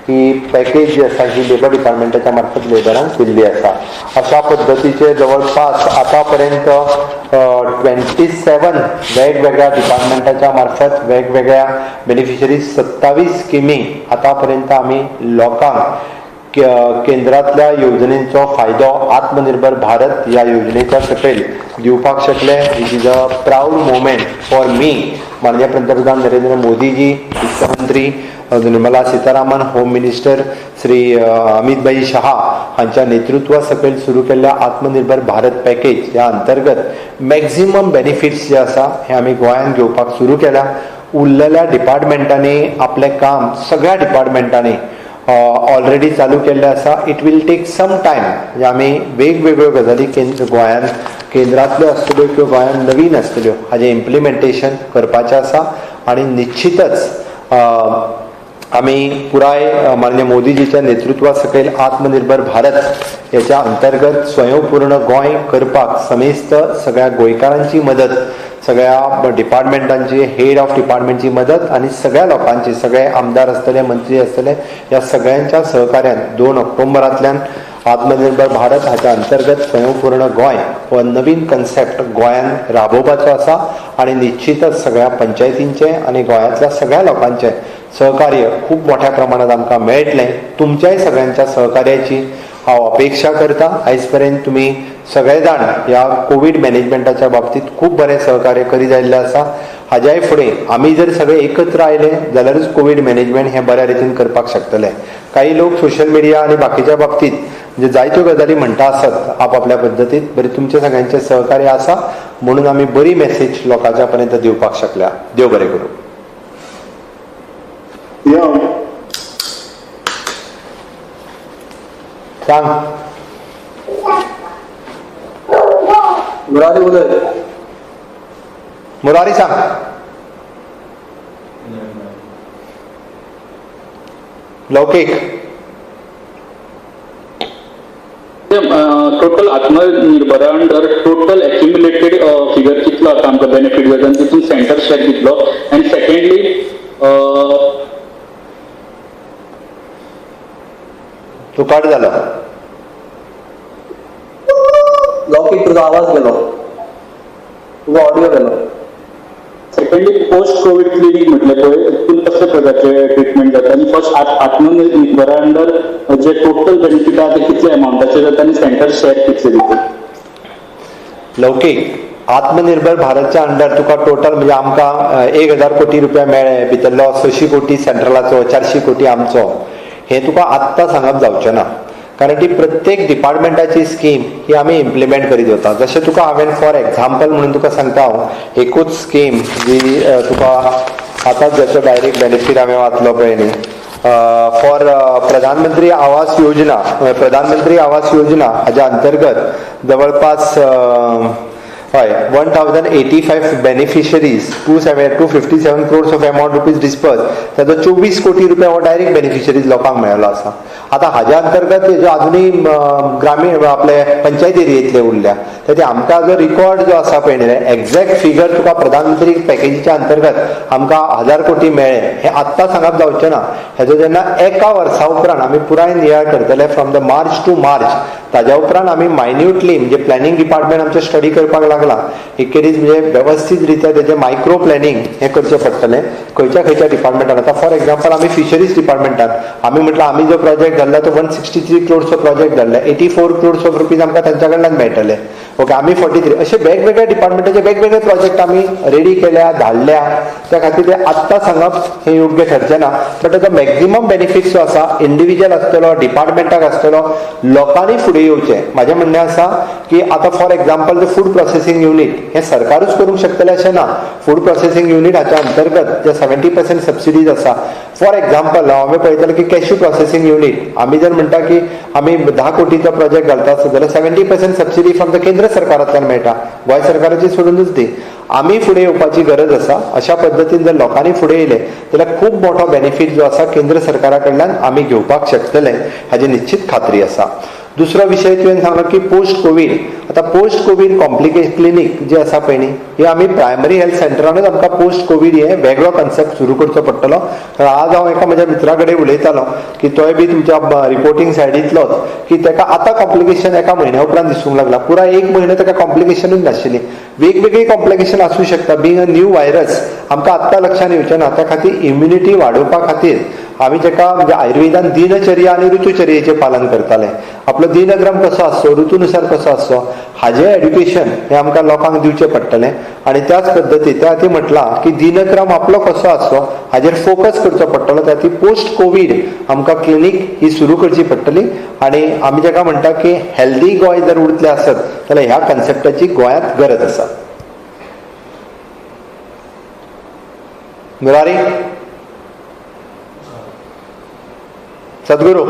He package जी आसा ही लेबर डिपार्टमेंटाच्या मार्फत लेबरांक दिल्ली आसा. अशा पद्दतीचे जवळपास आतापर्यंत 27 वेगवेगळ्या डिपार्टमेंटाच्या मार्फत वेगवेगळ्या बेनिफिशरीज 27 स्किमी आतापर्यंत आमी लोकांक केंद्रांतल्या येवजणेचो फायदो आत्मनिर्भर भारत ह्या योजनेच्या सकयल दिवपाक शकले. It is a proud moment for me. माननीय पंतप्रधान नरेंद्र मोदीजी, वित्तमंत्री निर्मला सीतारामन, होम मिनिस्टर श्री अमित भाई शहा हांच्या नेतृत्वा सकयल सुरू केल्ल्या आत्मनिर्भर भारत पॅकेज ह्या अंतर्गत मॅक्झिमम बेनिफिट्स जे आसा हे आमी गोंयांत घेवपाक सुरू केल्या. उरलेल्या डिपार्टमेंटांनी आपलें काम सगळ्या डिपार्टमेंटांनी ऑलरेडी चालू केल्लें आसा. It will take some time. म्हणजे आमी वेगवेगळ्यो गजाली केंद्र गोंयांत केंद्रांतल्यो आसतल्यो किंवा गोंयांत नवीन आसतल्यो हाजें इम्प्लिमेंटेशन करपाचें आसा आनी निश्चितच आमी पुराय माननीय मोदीजीच्या नेतृत्वा सकयल आत्मनिर्भर भारत ह्याच्या अंतर्गत स्वयंपूर्ण गोंय करपाक समेस्त सगळ्या गोंयकारांची मदत, सगळ्या डिपार्टमेंटांची, हेड ऑफ डिपार्टमेंटची मदत आनी सगळ्या लोकांची, सगळे आमदार आसतले, मंत्री आसतले, ह्या सगळ्यांच्या सहकार्यान 2 ऑक्टोबरांतल्यान आत्मनिर्भर भारत हाच्या अंतर्गत स्वयंपूर्ण गोंय हो नवीन कन्सेप्ट गोंयांत राबोवपाचो आसा आनी निश्चितच सगळ्या पंचायतींचें आनी गोंयांतल्या सगळ्या लोकांचें सहकार्य खूब मोठ्या प्रमाणात आमकां मेळटलें. तुमच्याय सगळ्यांच्या सहकार्याची हांव अपेक्षा करता. आयज पर्यंत तुमी सगळे जाण ह्या कोवीड मॅनेजमेंटाच्या बाबतींत खूब बरें सहकार्य करीत आयिल्लें आसा. हाज्याय फुडें आमी जर सगळे एकत्र आयले जाल्यारूच कोवीड मॅनेजमेंट हें बऱ्या रितीन करपाक शकतले. काही लोक सोशल मिडिया आनी बाकीच्या बाबतींत म्हणजे जायत्यो गजाली म्हणटा आसत आपआपल्या पद्दतीत, बरें तुमचें सगळ्यांचें सहकार्य आसा म्हणून आमी बरी मॅसेज लोकांच्या पर्यंत दिवपाक शकल्या. देव बरें करूं. सांग मुरारी उलय. मुरारी सांग. लौकीक टोटल आत्मनिर्भरा अंडर टोटल एक्युम्युलेटेड फिगर कितलो आतां आमकां बेनिफीट जाता आनी तितून सेंटर शेअर कितलो, आनी सेकंडली तूं कट जालो. लौकीक तुजो आवाज गेलो, तुजो ऑडियो गेलो. सेकंडली पोस्ट कोवीड क्लिनीक म्हटलें पळय, तितून कसले प्रकारचे ट्रिटमेंट जाता आनी फर्स्ट आत्मनिर्भरा अंडर जे टोटल बेनिफीट आहा ते कितले अमावंटाचे जाता आनी सेंटर शेअर कितले दिता? लौकीक, आत्मनिर्भर भारतच्या अंडर तुका टोटल म्हणजे आमकां 1000 कोटी रुपया मेळ्ळे, भितरलो 600 कोटी सेंट्रलाचो, 400 कोटी आमचो. हें तुका आत्तां सांगप जावचें ना, कारण ती प्रत्येक डिपार्टमेंटाची स्कीम ही आमी इम्प्लिमेंट करीत वता. जशें तुका हांवें फॉर एग्जाम्पल म्हणून तुका सांगता, हांव एकूच स्कीम जी तुका आतांच जाचो डायरेक्ट बेनिफीट हांवें वाचलो पळय न्ही, फॉर प्रधानमंत्री आवास योजना. प्रधानमंत्री आवास योजना हाज्या अंतर्गत जवळपास हय 1085 beneficiaries, 257 crores of amount rupees disburse. ताचो 24 कोटी रुपया हो डायरेक्ट बेनिफिशरीज लोकांक मेळ्ळो आसा. आतां हाज्या अंतर्गत जो आजुनूय ग्रामीण आपले पंचायत एरियेंतले उरल्या, तर ते आमकां जो रिकॉर्ड जो आसा पळय न्ही, एग्जॅक्ट फिगर तुका प्रधानमंत्री पॅकेजीच्या अंतर्गत आमकां 1000 कोटी मेळ्ळे हें आत्तां सांगप जावचें ना. हेजो जेन्ना एका वर्सा उपरांत आमी पुराय नियाळ करतले from the March to March, ताज्या उपरांत आमी मायन्युटली म्हणजे प्लॅनिंग डिपार्टमेंट आमचें स्टडी करपाक लागला. एकेरीज म्हणजे वेवस्थीत रित्या तेजें मायक्रो प्लॅनिंग हें करचें पडटलें खंयच्या खंयच्या डिपार्टमेंटान. आतां फॉर एग्जाम्पल आमी फिशरीज डिपार्टमेंटान आमी म्हटल्यार आमी जो प्रोजेक्ट धाडला तो 163 क्रोड्सचो प्रोजेक्ट धाडला, 84 क्रोड्स ऑफ रुपीज आमकां तांच्या कडल्यान मेळटले. ओके, आमी 43 अशे वेगवेगळ्या डिपार्टमेंटाचे वेगवेगळे प्रोजेक्ट आमी रेडी केल्या, धाडल्या. त्या खातीर ते आत्तां सांगप हें योग्य ठरचें ना, बट ताचो मॅक्झिमम बेनिफीट जो आसा इंडिविज्युअल आसतलो, डिपार्टमेंटाक आसतलो, लोकांनी फुडें येवचें. म्हाजें म्हणणें आसा की आतां for example food processing unit हें सरकारूच करूंक शकतलें अशें ना. फूड प्रोसेसिंग युनीट हाच्या अंतर्गत जे 70% सबसिडीज आसा, फॉर एग्जाम्पल हांवें पळयतालें की कॅश्यू प्रोसेसिंग युनीट आमी जर म्हणटा की आमी 10 कोटीचो प्रोजेक्ट घालता आसत जाल्यार 70% सबसिडी फ्रॉम the केंद्र सरकारांतल्यान मेळटा, गोंय सरकाराची सोडूनच दी. आमी फुडें येवपाची गरज आसा. अशा पद्दतीन जर लोकांनी फुडें येयले जाल्यार खूब मोठो बेनिफीट जो आसा केंद्र सरकारा कडल्यान आमी घेवपाक शकतले हाजी निश्चित खात्री आसा. दुसरो विशय तुवें सांगलो की पोस्ट कोवीड. आतां पोस्ट कोवीड कॉम्प्लिकेशन क्लिनीक जे आसा पळय न्ही, हे आमी प्रायमरी हेल्थ सेंटरानूच आमकां पोस्ट कोवीड हे वेगळो कन्सेप्ट सुरू करचो पडटलो. कारण आज हांव एका म्हज्या मित्रा कडेन उलयतालो की तोय बी तुमच्या रिपोर्टींग सायडींतलोच, की ताका आतां कॉम्प्लिकेशन एका म्हयन्या उपरांत दिसूंक लागला. पुराय एक म्हयनो ताका कॉम्प्लिकेशनूच नाशिल्ली. वेगवेगळी कॉम्प्लिकेशन आसूं शकता. बींग अ न्यू व्हायरस आमकां आत्तां लक्षांत येवचें ना. त्या खातीर इम्युनिटी वाडोवपा खातीर आमी जेका म्हणजे आयुर्वेदान दिनचर्या आनी ऋतुचर्येचें पालन करताले, आपलो दिनक्रम कसो आसचो, ऋतुनुसार कसो आसचो, हाजें एड्युकेशन हें आमकां लोकांक दिवचें पडटलें. आनी त्याच पद्दतीन त्या खातीर म्हटलां की दिनक्रम आपलो कसो आसचो हाजेर फोकस करचो पडटलो. त्या खातीर पोस्ट कोवीड आमकां क्लिनीक ही सुरू करची पडटली. आनी आमी जेका म्हणटा की हेल्दी गोंय जर उरतलें आसत जाल्यार ह्या कन्सेप्टाची गोंयांत गरज आसा. मुरारी, सद्गुरू.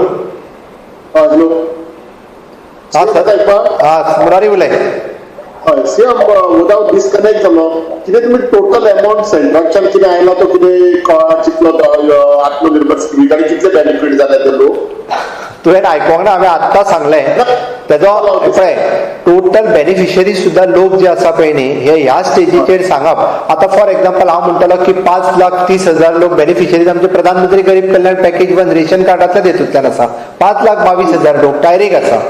हॅलो. हा हा, मुरारी उलय. हय सीएम, विदाउट डिस्कनेक्ट जालो. कितें तुमी टोटल अमाउंट सेंट्राकच्यान कितें आयला तो कितें कळ्ळा कितलो आत्मनिर्भर स्किमीक आनी कितले बेनिफीट जाले ते लोक? तुवें आयकोंक ना, हांवें आत्तां सांगलें. तेजो पळय टोटल बेनिफिशरी सुद्दां लोक जे आसा पळय न्ही, हे ह्या स्टेजीचेर सांगप. आतां फॉर एक्झाम्पल हांव म्हणटलो की 5,30,000 लोक बेनिफिशरीज आमचे प्रधानमंत्री गरीब कल्याण पॅकेज 1 रेशन कार्डांतल्याच हेतूंतल्यान आसा. 5,22,000 लोक डायरेक्ट आसा.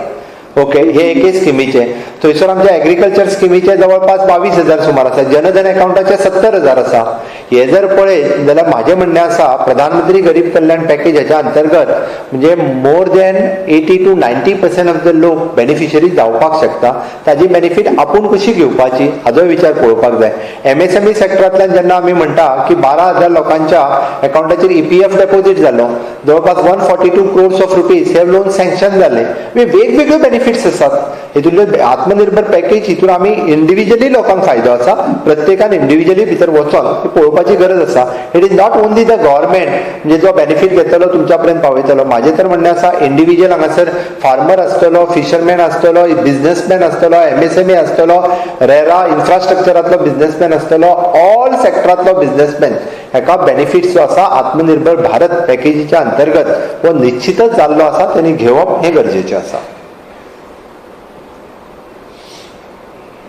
ओके, हे एके स्किमीचे. थंयसर आमच्या एग्रीकल्चर स्किमीचे जवळपास 22,000 सुमार आसा. जनधन अकाउंटाचे 70,000 आसा. हे जर पळयत जाल्यार म्हाजें म्हणणें आसा, प्रधानमंत्री गरीब कल्याण पॅकेज हेच्या अंतर्गत म्हणजे more than 80 to 90% of the लोक बेनिफिशरी जावपाक शकता. ताजी बेनिफीट आपूण कशी घेवपाची हाजो विचार पळोवपाक जाय. एमएसएमई सेक्टरांतल्यान जेन्ना आमी म्हणटा की 12,000 लोकांच्या अकाउंटाचेर ईपीएफ डेपोजीट जालो, जवळपास 142 क्रोर्स ऑफ रुपीज हे लोन सँक्शन जाले. वेगवेगळे बेनिफिट्स आसात हितूंतले. आत्मनिर्भर पॅकेज हितून आमी इंडिविज्युअली लोकांक फायदो आसा. प्रत्येकान इंडिविज्युअली भितर वचोन ती पळोवपाची गरज आसा. It is not only the government म्हणजे जो बेनिफीट घेतलो तुमच्या पर्यंत पावयतलो. म्हाजें तर म्हणणें आसा, इंडिविज्युअल हांगासर फार्मर आसतलो, फिशरमॅन आसतलो, बिजनेसमॅन आसतलो, एमएसएमई आसतलो, रेरा इन्फ्रास्ट्रक्चरांतलो बिजनेसमॅन आसतलो, ऑल सेक्टरांतलो बिजनेसमॅन हेका बेनिफीट जो आसा आत्मनिर्भर भारत पॅकेजीच्या अंतर्गत हो निश्चितच जाल्लो आसा. तेणी घेवप हें गरजेचें आसा.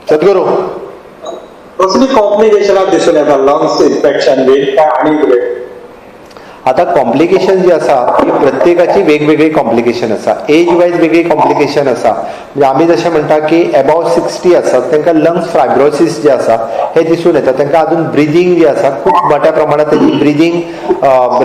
सद्गुरू, कसली कॉम्प्लिकेशनां दिसून येता लंग्स इन्फेक्शन बीन काय आनी कितें? आता कॉम्प्लिकेशन जी आसा ती प्रत्येकाची वेगवेगळी कॉम्प्लिकेशन आसा. एज वायज वेगळी कॉम्प्लिकेशन आसा. म्हणजे आमी जशें म्हणटा की एबाव 60 आसात तांकां लंग्स फायब्रोसीस जे आसा हे दिसून येता. तांकां अजून ब्रिदींग जे आसा खूब मोठ्या प्रमाणात तेजी ब्रिदींग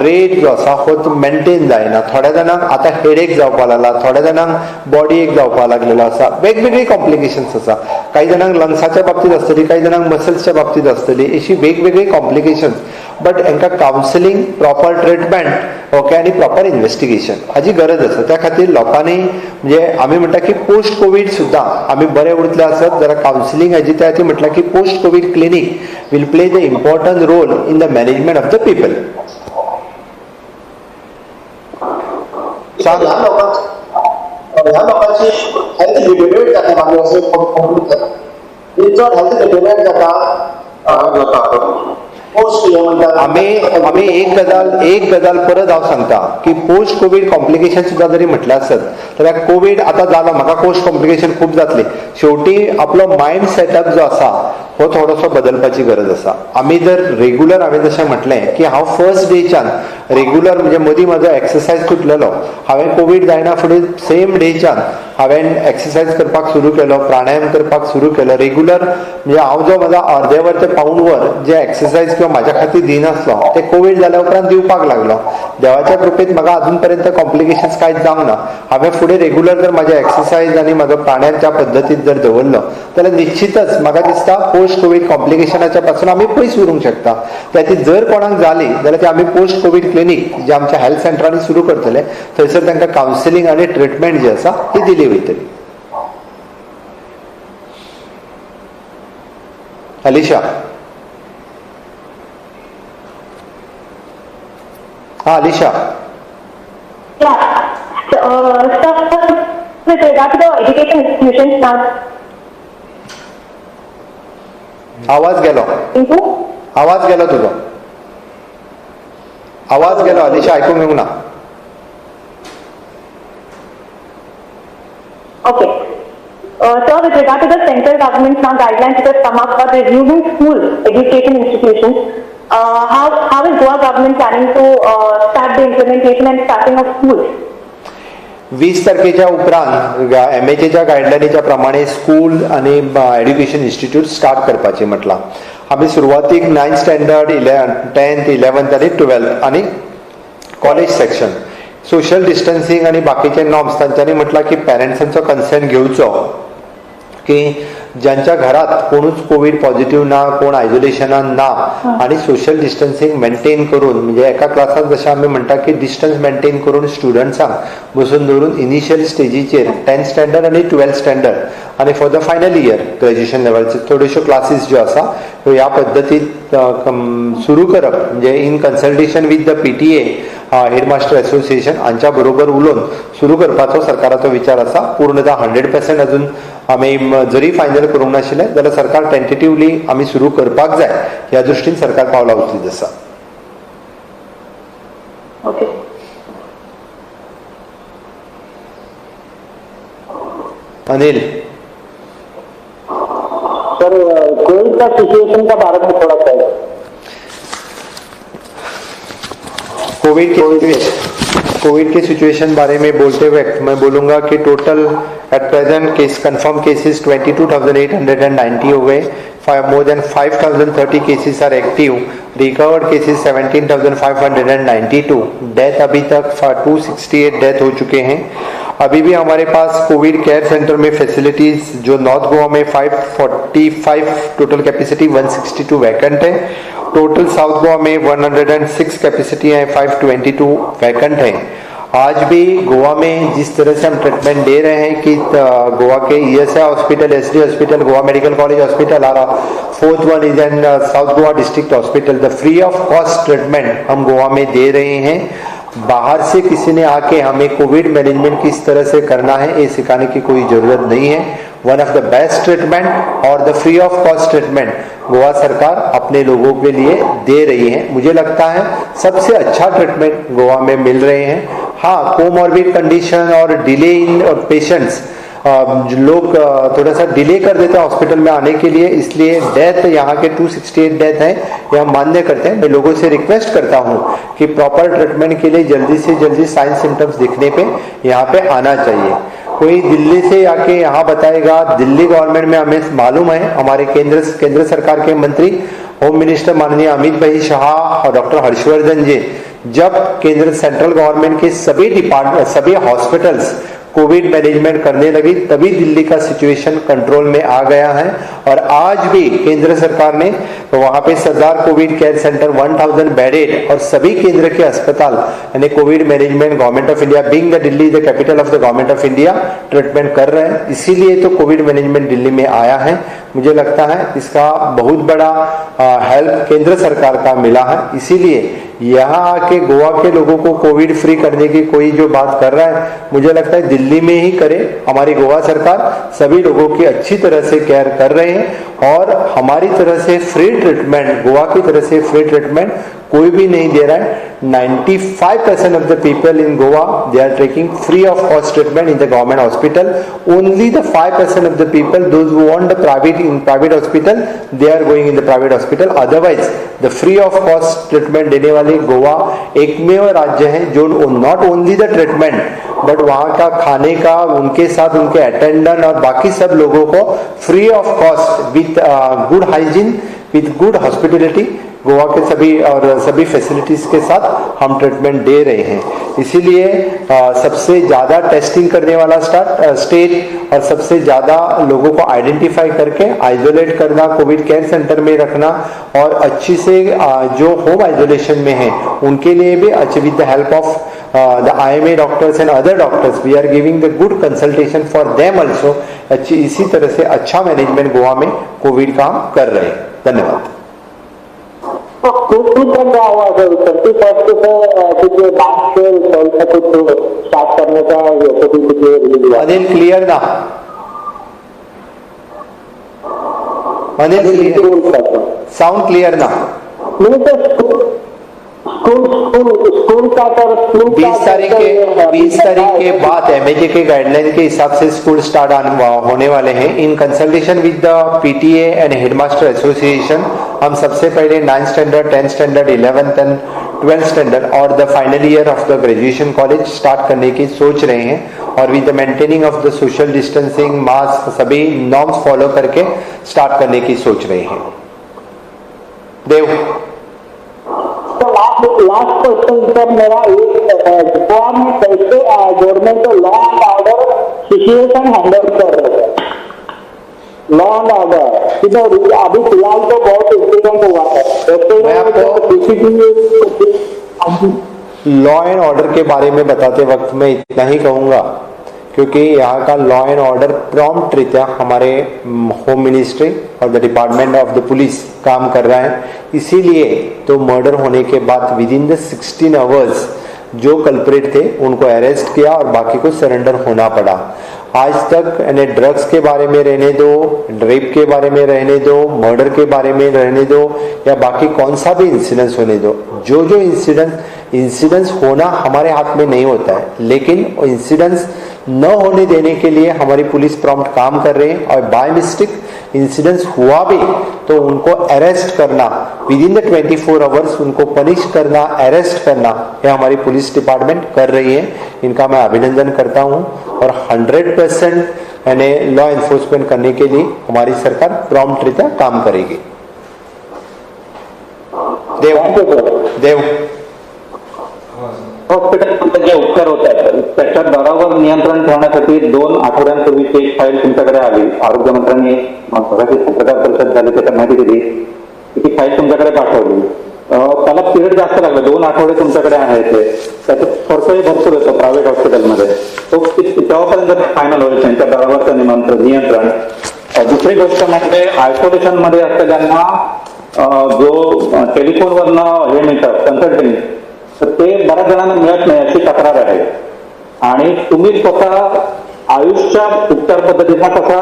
रेट जो आसा हो मेंटेन जायना. थोड्या जाणांक आतां हेडेक जावपाक लागला, थोड्या जाणांक बॉडी एक जावपाक लागलेलो आसा. वेगवेगळी कॉम्प्लिकेशन्स आसा. काही जाणांक लंग्साच्या बाबतींत आसतली, काही जाणांक मसल्सच्या बाबतींत आसतली, अशी वेगवेगळी कॉम्प्लिकेशन्स. बट हांकां कावन्सिलींग, प्रॉपर ट्रिटमेंट, ओके, आनी प्रॉपर इन्व्हेस्टिगेशन हाजी गरज आसा. त्या खातीर लोकांनी म्हणजे आमी म्हणटा की पोस्ट कोवीड सुद्दां आमी बरे उरतले आसत जाल्यार कावन्सिलींग हाजी. त्या खातीर म्हटलां की post covid clinic will play the important role in the management of the people. सांग. ह्या लोकांची हेल्थ डिटेरिएट जाता मागीर अशें जाता, चड हेल्थ डिटेरिएट जाता पोस्ट म्हणटा. आमी आमी एक गजाल परत हांव सांगता की पोस्ट कोवीड कॉम्प्लिकेशन सुद्दां जरी म्हटलें आसत जाल्यार कोवीड आतां जालो, म्हाका पोस्ट कॉम्प्लिकेशन खूब जातली. शेवटी आपलो मायंड सेटअप जो आसा हो थोडोसो बदलपाची गरज आसा. आमी जर रेगुलर, हांवें जशें म्हटलें की हांव फर्स्ट डेच्यान रेगुलर, म्हणजे मदीं म्हजो एक्सरसायज तुटलेलो, हांवें कोवीड जायना फुडें सेम डेच्यान हांवें एक्सरसायज करपाक सुरू केलो, प्राणायाम करपाक सुरू केलो रेगुलर. म्हणजे हांव जो म्हजो अर्दे वर ते पाऊण वर जे एक्सरसायज किंवा म्हाज्या खातीर दिनासलो ते कोवीड जाल्या उपरांत दिवपाक लागलो. देवाच्या कृपेत म्हाका अजून पर्यंत कॉम्प्लिकेशन्स कांयच जावंक ना. हांवें फुडें रेगुलर जर म्हाजे एक्सरसायज आनी म्हाजो प्राणायाम त्या पद्दतीन जर दवरलो जाल्यार निश्चितच म्हाका दिसता पोस्ट कोवीड कॉम्प्लिकेशनाच्या पासून आमी पयस उरूंक शकता. त्या जर कोणाक जाली जाल्यार ते आमी पोस्ट कोवीड क्लिनीक जे आमच्या हेल्थ सेंटरांनी सुरू करतले, थंयसर तांकां कावन्सिलींग आनी ट्रिटमेंट जी आसा ती दिली वयतली. अलिशा, हा Alisha. Yeah. So, sir, with regard to the education institutions now, आवाज गेलो. into आवाज गेलो, तुझो आवाज गेलो अलिशा, ऐकूंक येवंक ना. Okay. Sir, with regard to the central government's now guidelines which have come up for resuming school education institutions, how is Goa government planning to start the implementation and starting of schools? 20 तारखेच्या उपरांत एमएचएच्या गायडलायनीच्या प्रमाणे school आनी education institute start करपाचें म्हटलां. आमी सुरवातीक 9th standard, 10th, 11th आनी 12th आनी college section social distancing आनी बाकीचे नॉर्म्स तांच्यांनी म्हटलां की पॅरंट्सांचो कन्सेंट घेवचो की ज्यांच्या घरात कोणूच कोवीड पॉझिटिव्ह ना, कोण आयसोलेशनान ना आणि सोशल डिस्टन्सिंग मेंटेन करून, म्हणजे एका क्लासात जशें आमी म्हणटा की डिस्टन्स मेंटेन करून स्टुडंट्सांक बसून दवरून इनिशियल स्टेजीचेर 10th standard आनी 12th standard आनी for the final year graduation लेवलचे थोड्योश्यो क्लासीस ज्यो आसा ह्यो ह्या पद्दतीत सुरू करप, म्हणजे in consultation with the PTA, headmaster association हांच्या बरोबर उलोवन सुरू करपाचो सरकाराचो विचार आसा. पूर्णतः 100% अजून आमी जरी फायनल करूंक नाशिल्लें जाल्यार सरकार टेंटेटिवली आमी सुरू करपाक जाय ह्या दृश्टीन सरकार पावलां उचलीत आसा. ओके. अनिल सर, कोविड का सिचुएशन का बारे में थोड़ा कहें. कोविड के सिचुएशन बारे में बोलते वक्त मैं बोलूँगा कि total at present case confirm cases 22,890 हो गए. More than 5,030 cases are active, recovered cases 17,592, death अभी तक 268 डेथ हो चुके हैं. अभी भी हमारे पास कोविड केयर सेंटर में फैसिलिटीज़ जो नॉर्थ गोवा में 545 टोटल कैपेसिटी, 162 वैकेंट है. टोटल साउथ गोवा में 106 कैपेसिटी है, 522 वैकेंट है. आज भी गोवा में जिस तरह से हम ट्रीटमेंट दे रहे हैं कि Goa K ESI hospital, SD hospital, Goa medical college hospital आ रहा, fourth one is an South Goa district hospital, the free of cost treatment हम गोवा में दे रहे हैं. बाहर से किसी ने आके हमें कोविड मैनेजमेंट किस तरह से करना है ये सिखाने की कोई जरूरत नहीं है. One of the best treatment Aur the free of cost treatment Goa सरकार अपने लोगों के लिए दे रही है. मुझे लगता है सबसे अच्छा ट्रीटमेंट गोवा में मिल रहे हैं. हाँ, कोमॉर्बिड कंडीशन और डिले इन पेशेंट्स, लोग थोड़ा सा डिले कर देते हैं हॉस्पिटल में आने के लिए, इसलिए डेथ यहाँ के 268 डेथ है, यह हम मान्य करते हैं. मैं लोगों से रिक्वेस्ट करता हूँ कि प्रॉपर ट्रीटमेंट के लिए जल्दी से जल्दी साइन सिम्टम्स दिखने पे यहाँ पे आना चाहिए. कोई दिल्ली से आके यहाँ बताएगा, दिल्ली गवर्नमेंट में हमें मालूम है हमारे केंद्र सरकार के मंत्री होम मिनिस्टर माननीय अमित भाई शाह और डॉक्टर हर्षवर्धन जी, जब केंद्र सेंट्रल गवर्नमेंट के सभी डिपार्टमेंट, सभी हॉस्पिटल्स कोविड मैनेजमेंट करने लगी, तभी दिल्ली का सिचुएशन कंट्रोल में आ गया है. और आज भी केंद्र सरकार ने तो वहाँ पे सरदार कोविड केयर सेंटर 1000 बेडेड और सभी केंद्र के अस्पताल यानी covid management government of India being the Delhi the capital of the government of India treatment कर रहे हैं. इसीलिए तो कोविड मैनेजमेंट दिल्ली में आया है. मुझे लगता है इसका बहुत बड़ा हेल्प केंद्र सरकार का मिला है. इसीलिए यहाँ आके गोवा के लोगों को कोविड फ्री करने की कोई जो बात कर रहा है, मुझे लगता है दिल्ली में ही करे. हमारी गोवा सरकार सभी लोगों की अच्छी तरह से केयर कर रहे हैं और हमारी तरह से फ्री ट्रीटमेंट, गोवा की तरह से फ्री ट्रीटमेंट कोई भी नहीं दे रहा है. 95% of the people in Goa, they are taking free of cost treatment in the government hospital. Only the 5% of the people, those who want the private in private hospital, they are going in the private hospital. Otherwise, the free of cost treatment देने वाले गोवा एकमेव राज्य है जो not only the treatment but वहाँ का खाने का, उनके साथ उनके अटेंडेंट और बाकी सब लोगों को free of cost with good hygiene, with good hospitality Goa K सभी और सभी फैसिलिटीज़ के साथ हम ट्रीटमेंट दे रहे हैं. इसीलिए सबसे ज़्यादा टेस्टिंग करने वाला स्टेट और सबसे ज़्यादा लोगों को आइडेंटिफाई करके आइसोलेट करना, कोविड केयर सेंटर में रखना और अच्छी से जो होम आइसोलेशन में है उनके लिए भी अच्छे with the help of the IMA doctors and other doctors we are giving the good consultation for them also. अच्छी इसी तरह से अच्छा मैनेजमेंट गोवा में कोविड का हम कर रहे हैं. धन्यवाद. क्या हुआ सर, 31 से कुछ बैंक से कुछ स्टार्ट करने का कुछ रिलीज हुआ? अनिल क्लियर ना? अनिल साउंड क्लियर ना? नहीं सर, स्कूल स्कूल स्कूल का सर, स्कूल 20 तारीख के बाद एमएचए के गाइडलाइन के हिसाब से स्कूल स्टार्ट होने वाले हैं। In consultation with the PTA and headmaster association हम सबसे पहले 9th standard, 10th standard, 11th and 12th standard Aur the final year of the graduation college start करने की सोच रहे हैं और with the maintaining of the social distancing, mask, सभी norms follow करके start करने की सोच रहे हैं। देव, तो लास्ट लास्ट क्वेश्चन सर मेरा, एक गोवा में कैसे government law and order situation handle कर रहे हैं? लॉ एंड ऑर्डर किधर अभी फिलहाल तो बहुत इंसिडेंट हुआ है। मैं आपको CCTV law and order K बारे में बताते वक्त मैं इतना ही कहूँगा, क्योंकि यहाँ का लॉ एंड ऑर्डर प्रॉम्प्ट रीत्या हमारे home ministry Aur the department of the police काम कर रहा है। इसीलिए तो मर्डर होने के बाद विद इन the 16 hours जो कल्प्रिट थे उनको अरेस्ट किया और बाकी को सरेंडर होना पड़ा। आज तक यानी ड्रग्स के बारे में रहने दो, रेप के बारे में रहने दो, मर्डर के बारे में रहने दो या बाकी कौन सा भी इंसिडेंस होने दो, जो जो इंसिडेंस इंसिडेंस होना हमारे हाथ में नहीं होता है, लेकिन इंसिडेंस न होने देने के लिए हमारी पुलिस प्रॉम्प्ट काम कर रहे हैं और बाय मिस्टेक इंसिडेंस हुआ भी तो उनको अरेस्ट करना विद इन the 24 hours, उनको पनिश करना, अरेस्ट करना, यह हमारी पुलिस डिपार्टमेंट कर रही है। इनका मैं अभिनंदन करता हूं और 100% यानी लॉ एनफोर्समेंट करने के लिए हमारी सरकार प्रॉम्प्ट रीत्या काम करेगी। देव, देव। हॉस्पिटलमध्ये जे उपचार होत आहेत त्याच्या दरावर नियंत्रण ठेवण्यासाठी 2 आठवड्यांपूर्वीची एक फाईल तुमच्याकडे आली. आरोग्यमंत्र्यांनी मगाशी पत्रकार परिषद झाली, त्याच्यात माहिती दिली की ती फाईल तुमच्याकडे पाठवली. त्याला पिरियड जास्त लागला, 2 आठवडे तुमच्याकडे आहे. ते त्याचा खर्चही भरपूर येतो प्रायव्हेट हॉस्पिटलमध्ये. तो तेव्हापर्यंत फायनल होईल त्यांच्या दरावरचं नियंत्रण? दुसरी गोष्ट म्हणजे आयसोलेशन मध्ये असलेल्यांना जो टेलिफोनवरनं हे मिळतं कन्सल्टिंग, तर ते बऱ्याच जणांना मिळत नाही अशी तक्रार आहे. आणि तुम्ही स्वतः आयुषच्या उपचार पद्धतीचा कसा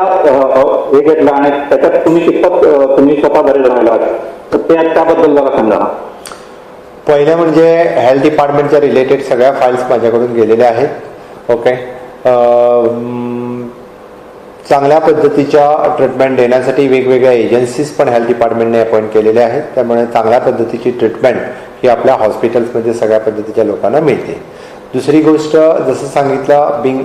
हे घेतला आणि त्याच्यात तुम्ही कितपत तुम्ही स्वतः बरे राहिलात, तर ते त्याबद्दल जरा सांगा. पहिलं म्हणजे हेल्थ डिपार्टमेंटच्या रिलेटेड सगळ्या फाईल्स माझ्याकडून गेलेल्या आहेत. ओके, चांगल्या पद्धतीच्या ट्रीटमेंट देण्यासाठी वेगवेगळ्या एजन्सीज पण हेल्थ डिपार्टमेंटने अपॉइंट केलेल्या आहेत. त्यामुळे चांगल्या पद्धतीची ट्रीटमेंट ही आपल्या हॉस्पिटल्समध्ये सगळ्या पद्धतीच्या लोकांना मिळते. दुसरी गोष्ट, जसं सांगितलं, बिंग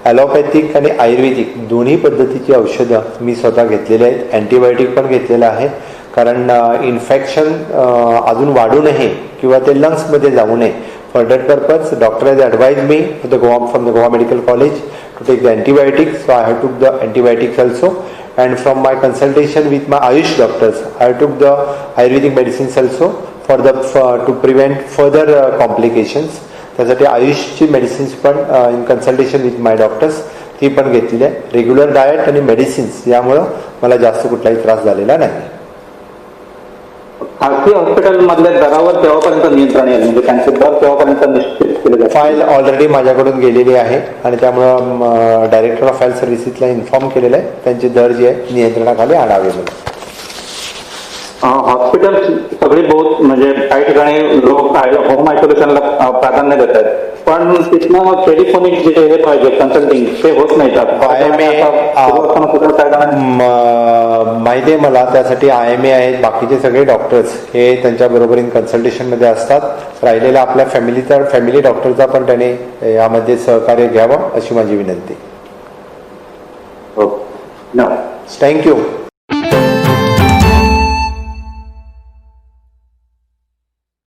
ॲलोपॅथिक आणि आयुर्वेदिक दोन्ही पद्धतीची औषधं मी स्वतः घेतलेली आहेत. अँटीबायोटिक पण घेतलेलं आहे, कारण इन्फेक्शन अजून वाढू नये किंवा ते लंग्समध्ये जाऊ नये. For that purpose, doctor has advise me the Goa from the Goa Medical College to take the antibiotics, so I have took the antibiotics also, and from my consultation with my Ayush doctors, I took the Ayurvedic medicines also to prevent further complications. त्यासाठी आयुषची medicines पण in consultation with my doctors ती पण घेतलेली आहे. Regular diet आणि medicines यामुळं मला जास्त कुठलाही त्रास झालेला नाही. खासगी हॉस्पिटल मधल्या दरावर केव्हापर्यंत नियंत्रण येईल, म्हणजे त्यांचे दर केव्हापर्यंत निश्चित केले जातील? फाईल ऑलरेडी माझ्याकडून गेलेली आहे आणि त्यामुळं डायरेक्टर ऑफ हेल्थ सर्व्हिसेसला इन्फॉर्म केलेलं आहे, त्यांचे दर जे आहे नियंत्रणाखाली आणावे म्हणून. हॉस्पिटल सगळी बहुत म्हणजे काही ठिकाणी लोक होम आयसोलेशनला प्राधान्य देत आहेत, पण तिथनं टेलिफोनिक जे हे पाहिजे कन्सल्टिंग, ते होत नाही. IMA माहिती आहे मला. त्यासाठी आयएमए आहेत, बाकीचे सगळे डॉक्टर्स हे त्यांच्याबरोबर इन कन्सल्टेशनमध्ये असतात. राहिलेल्या आपल्या फॅमिलीचा, फॅमिली डॉक्टरचा पण त्याने यामध्ये सहकार्य घ्यावं अशी माझी विनंती. हो. Thank you.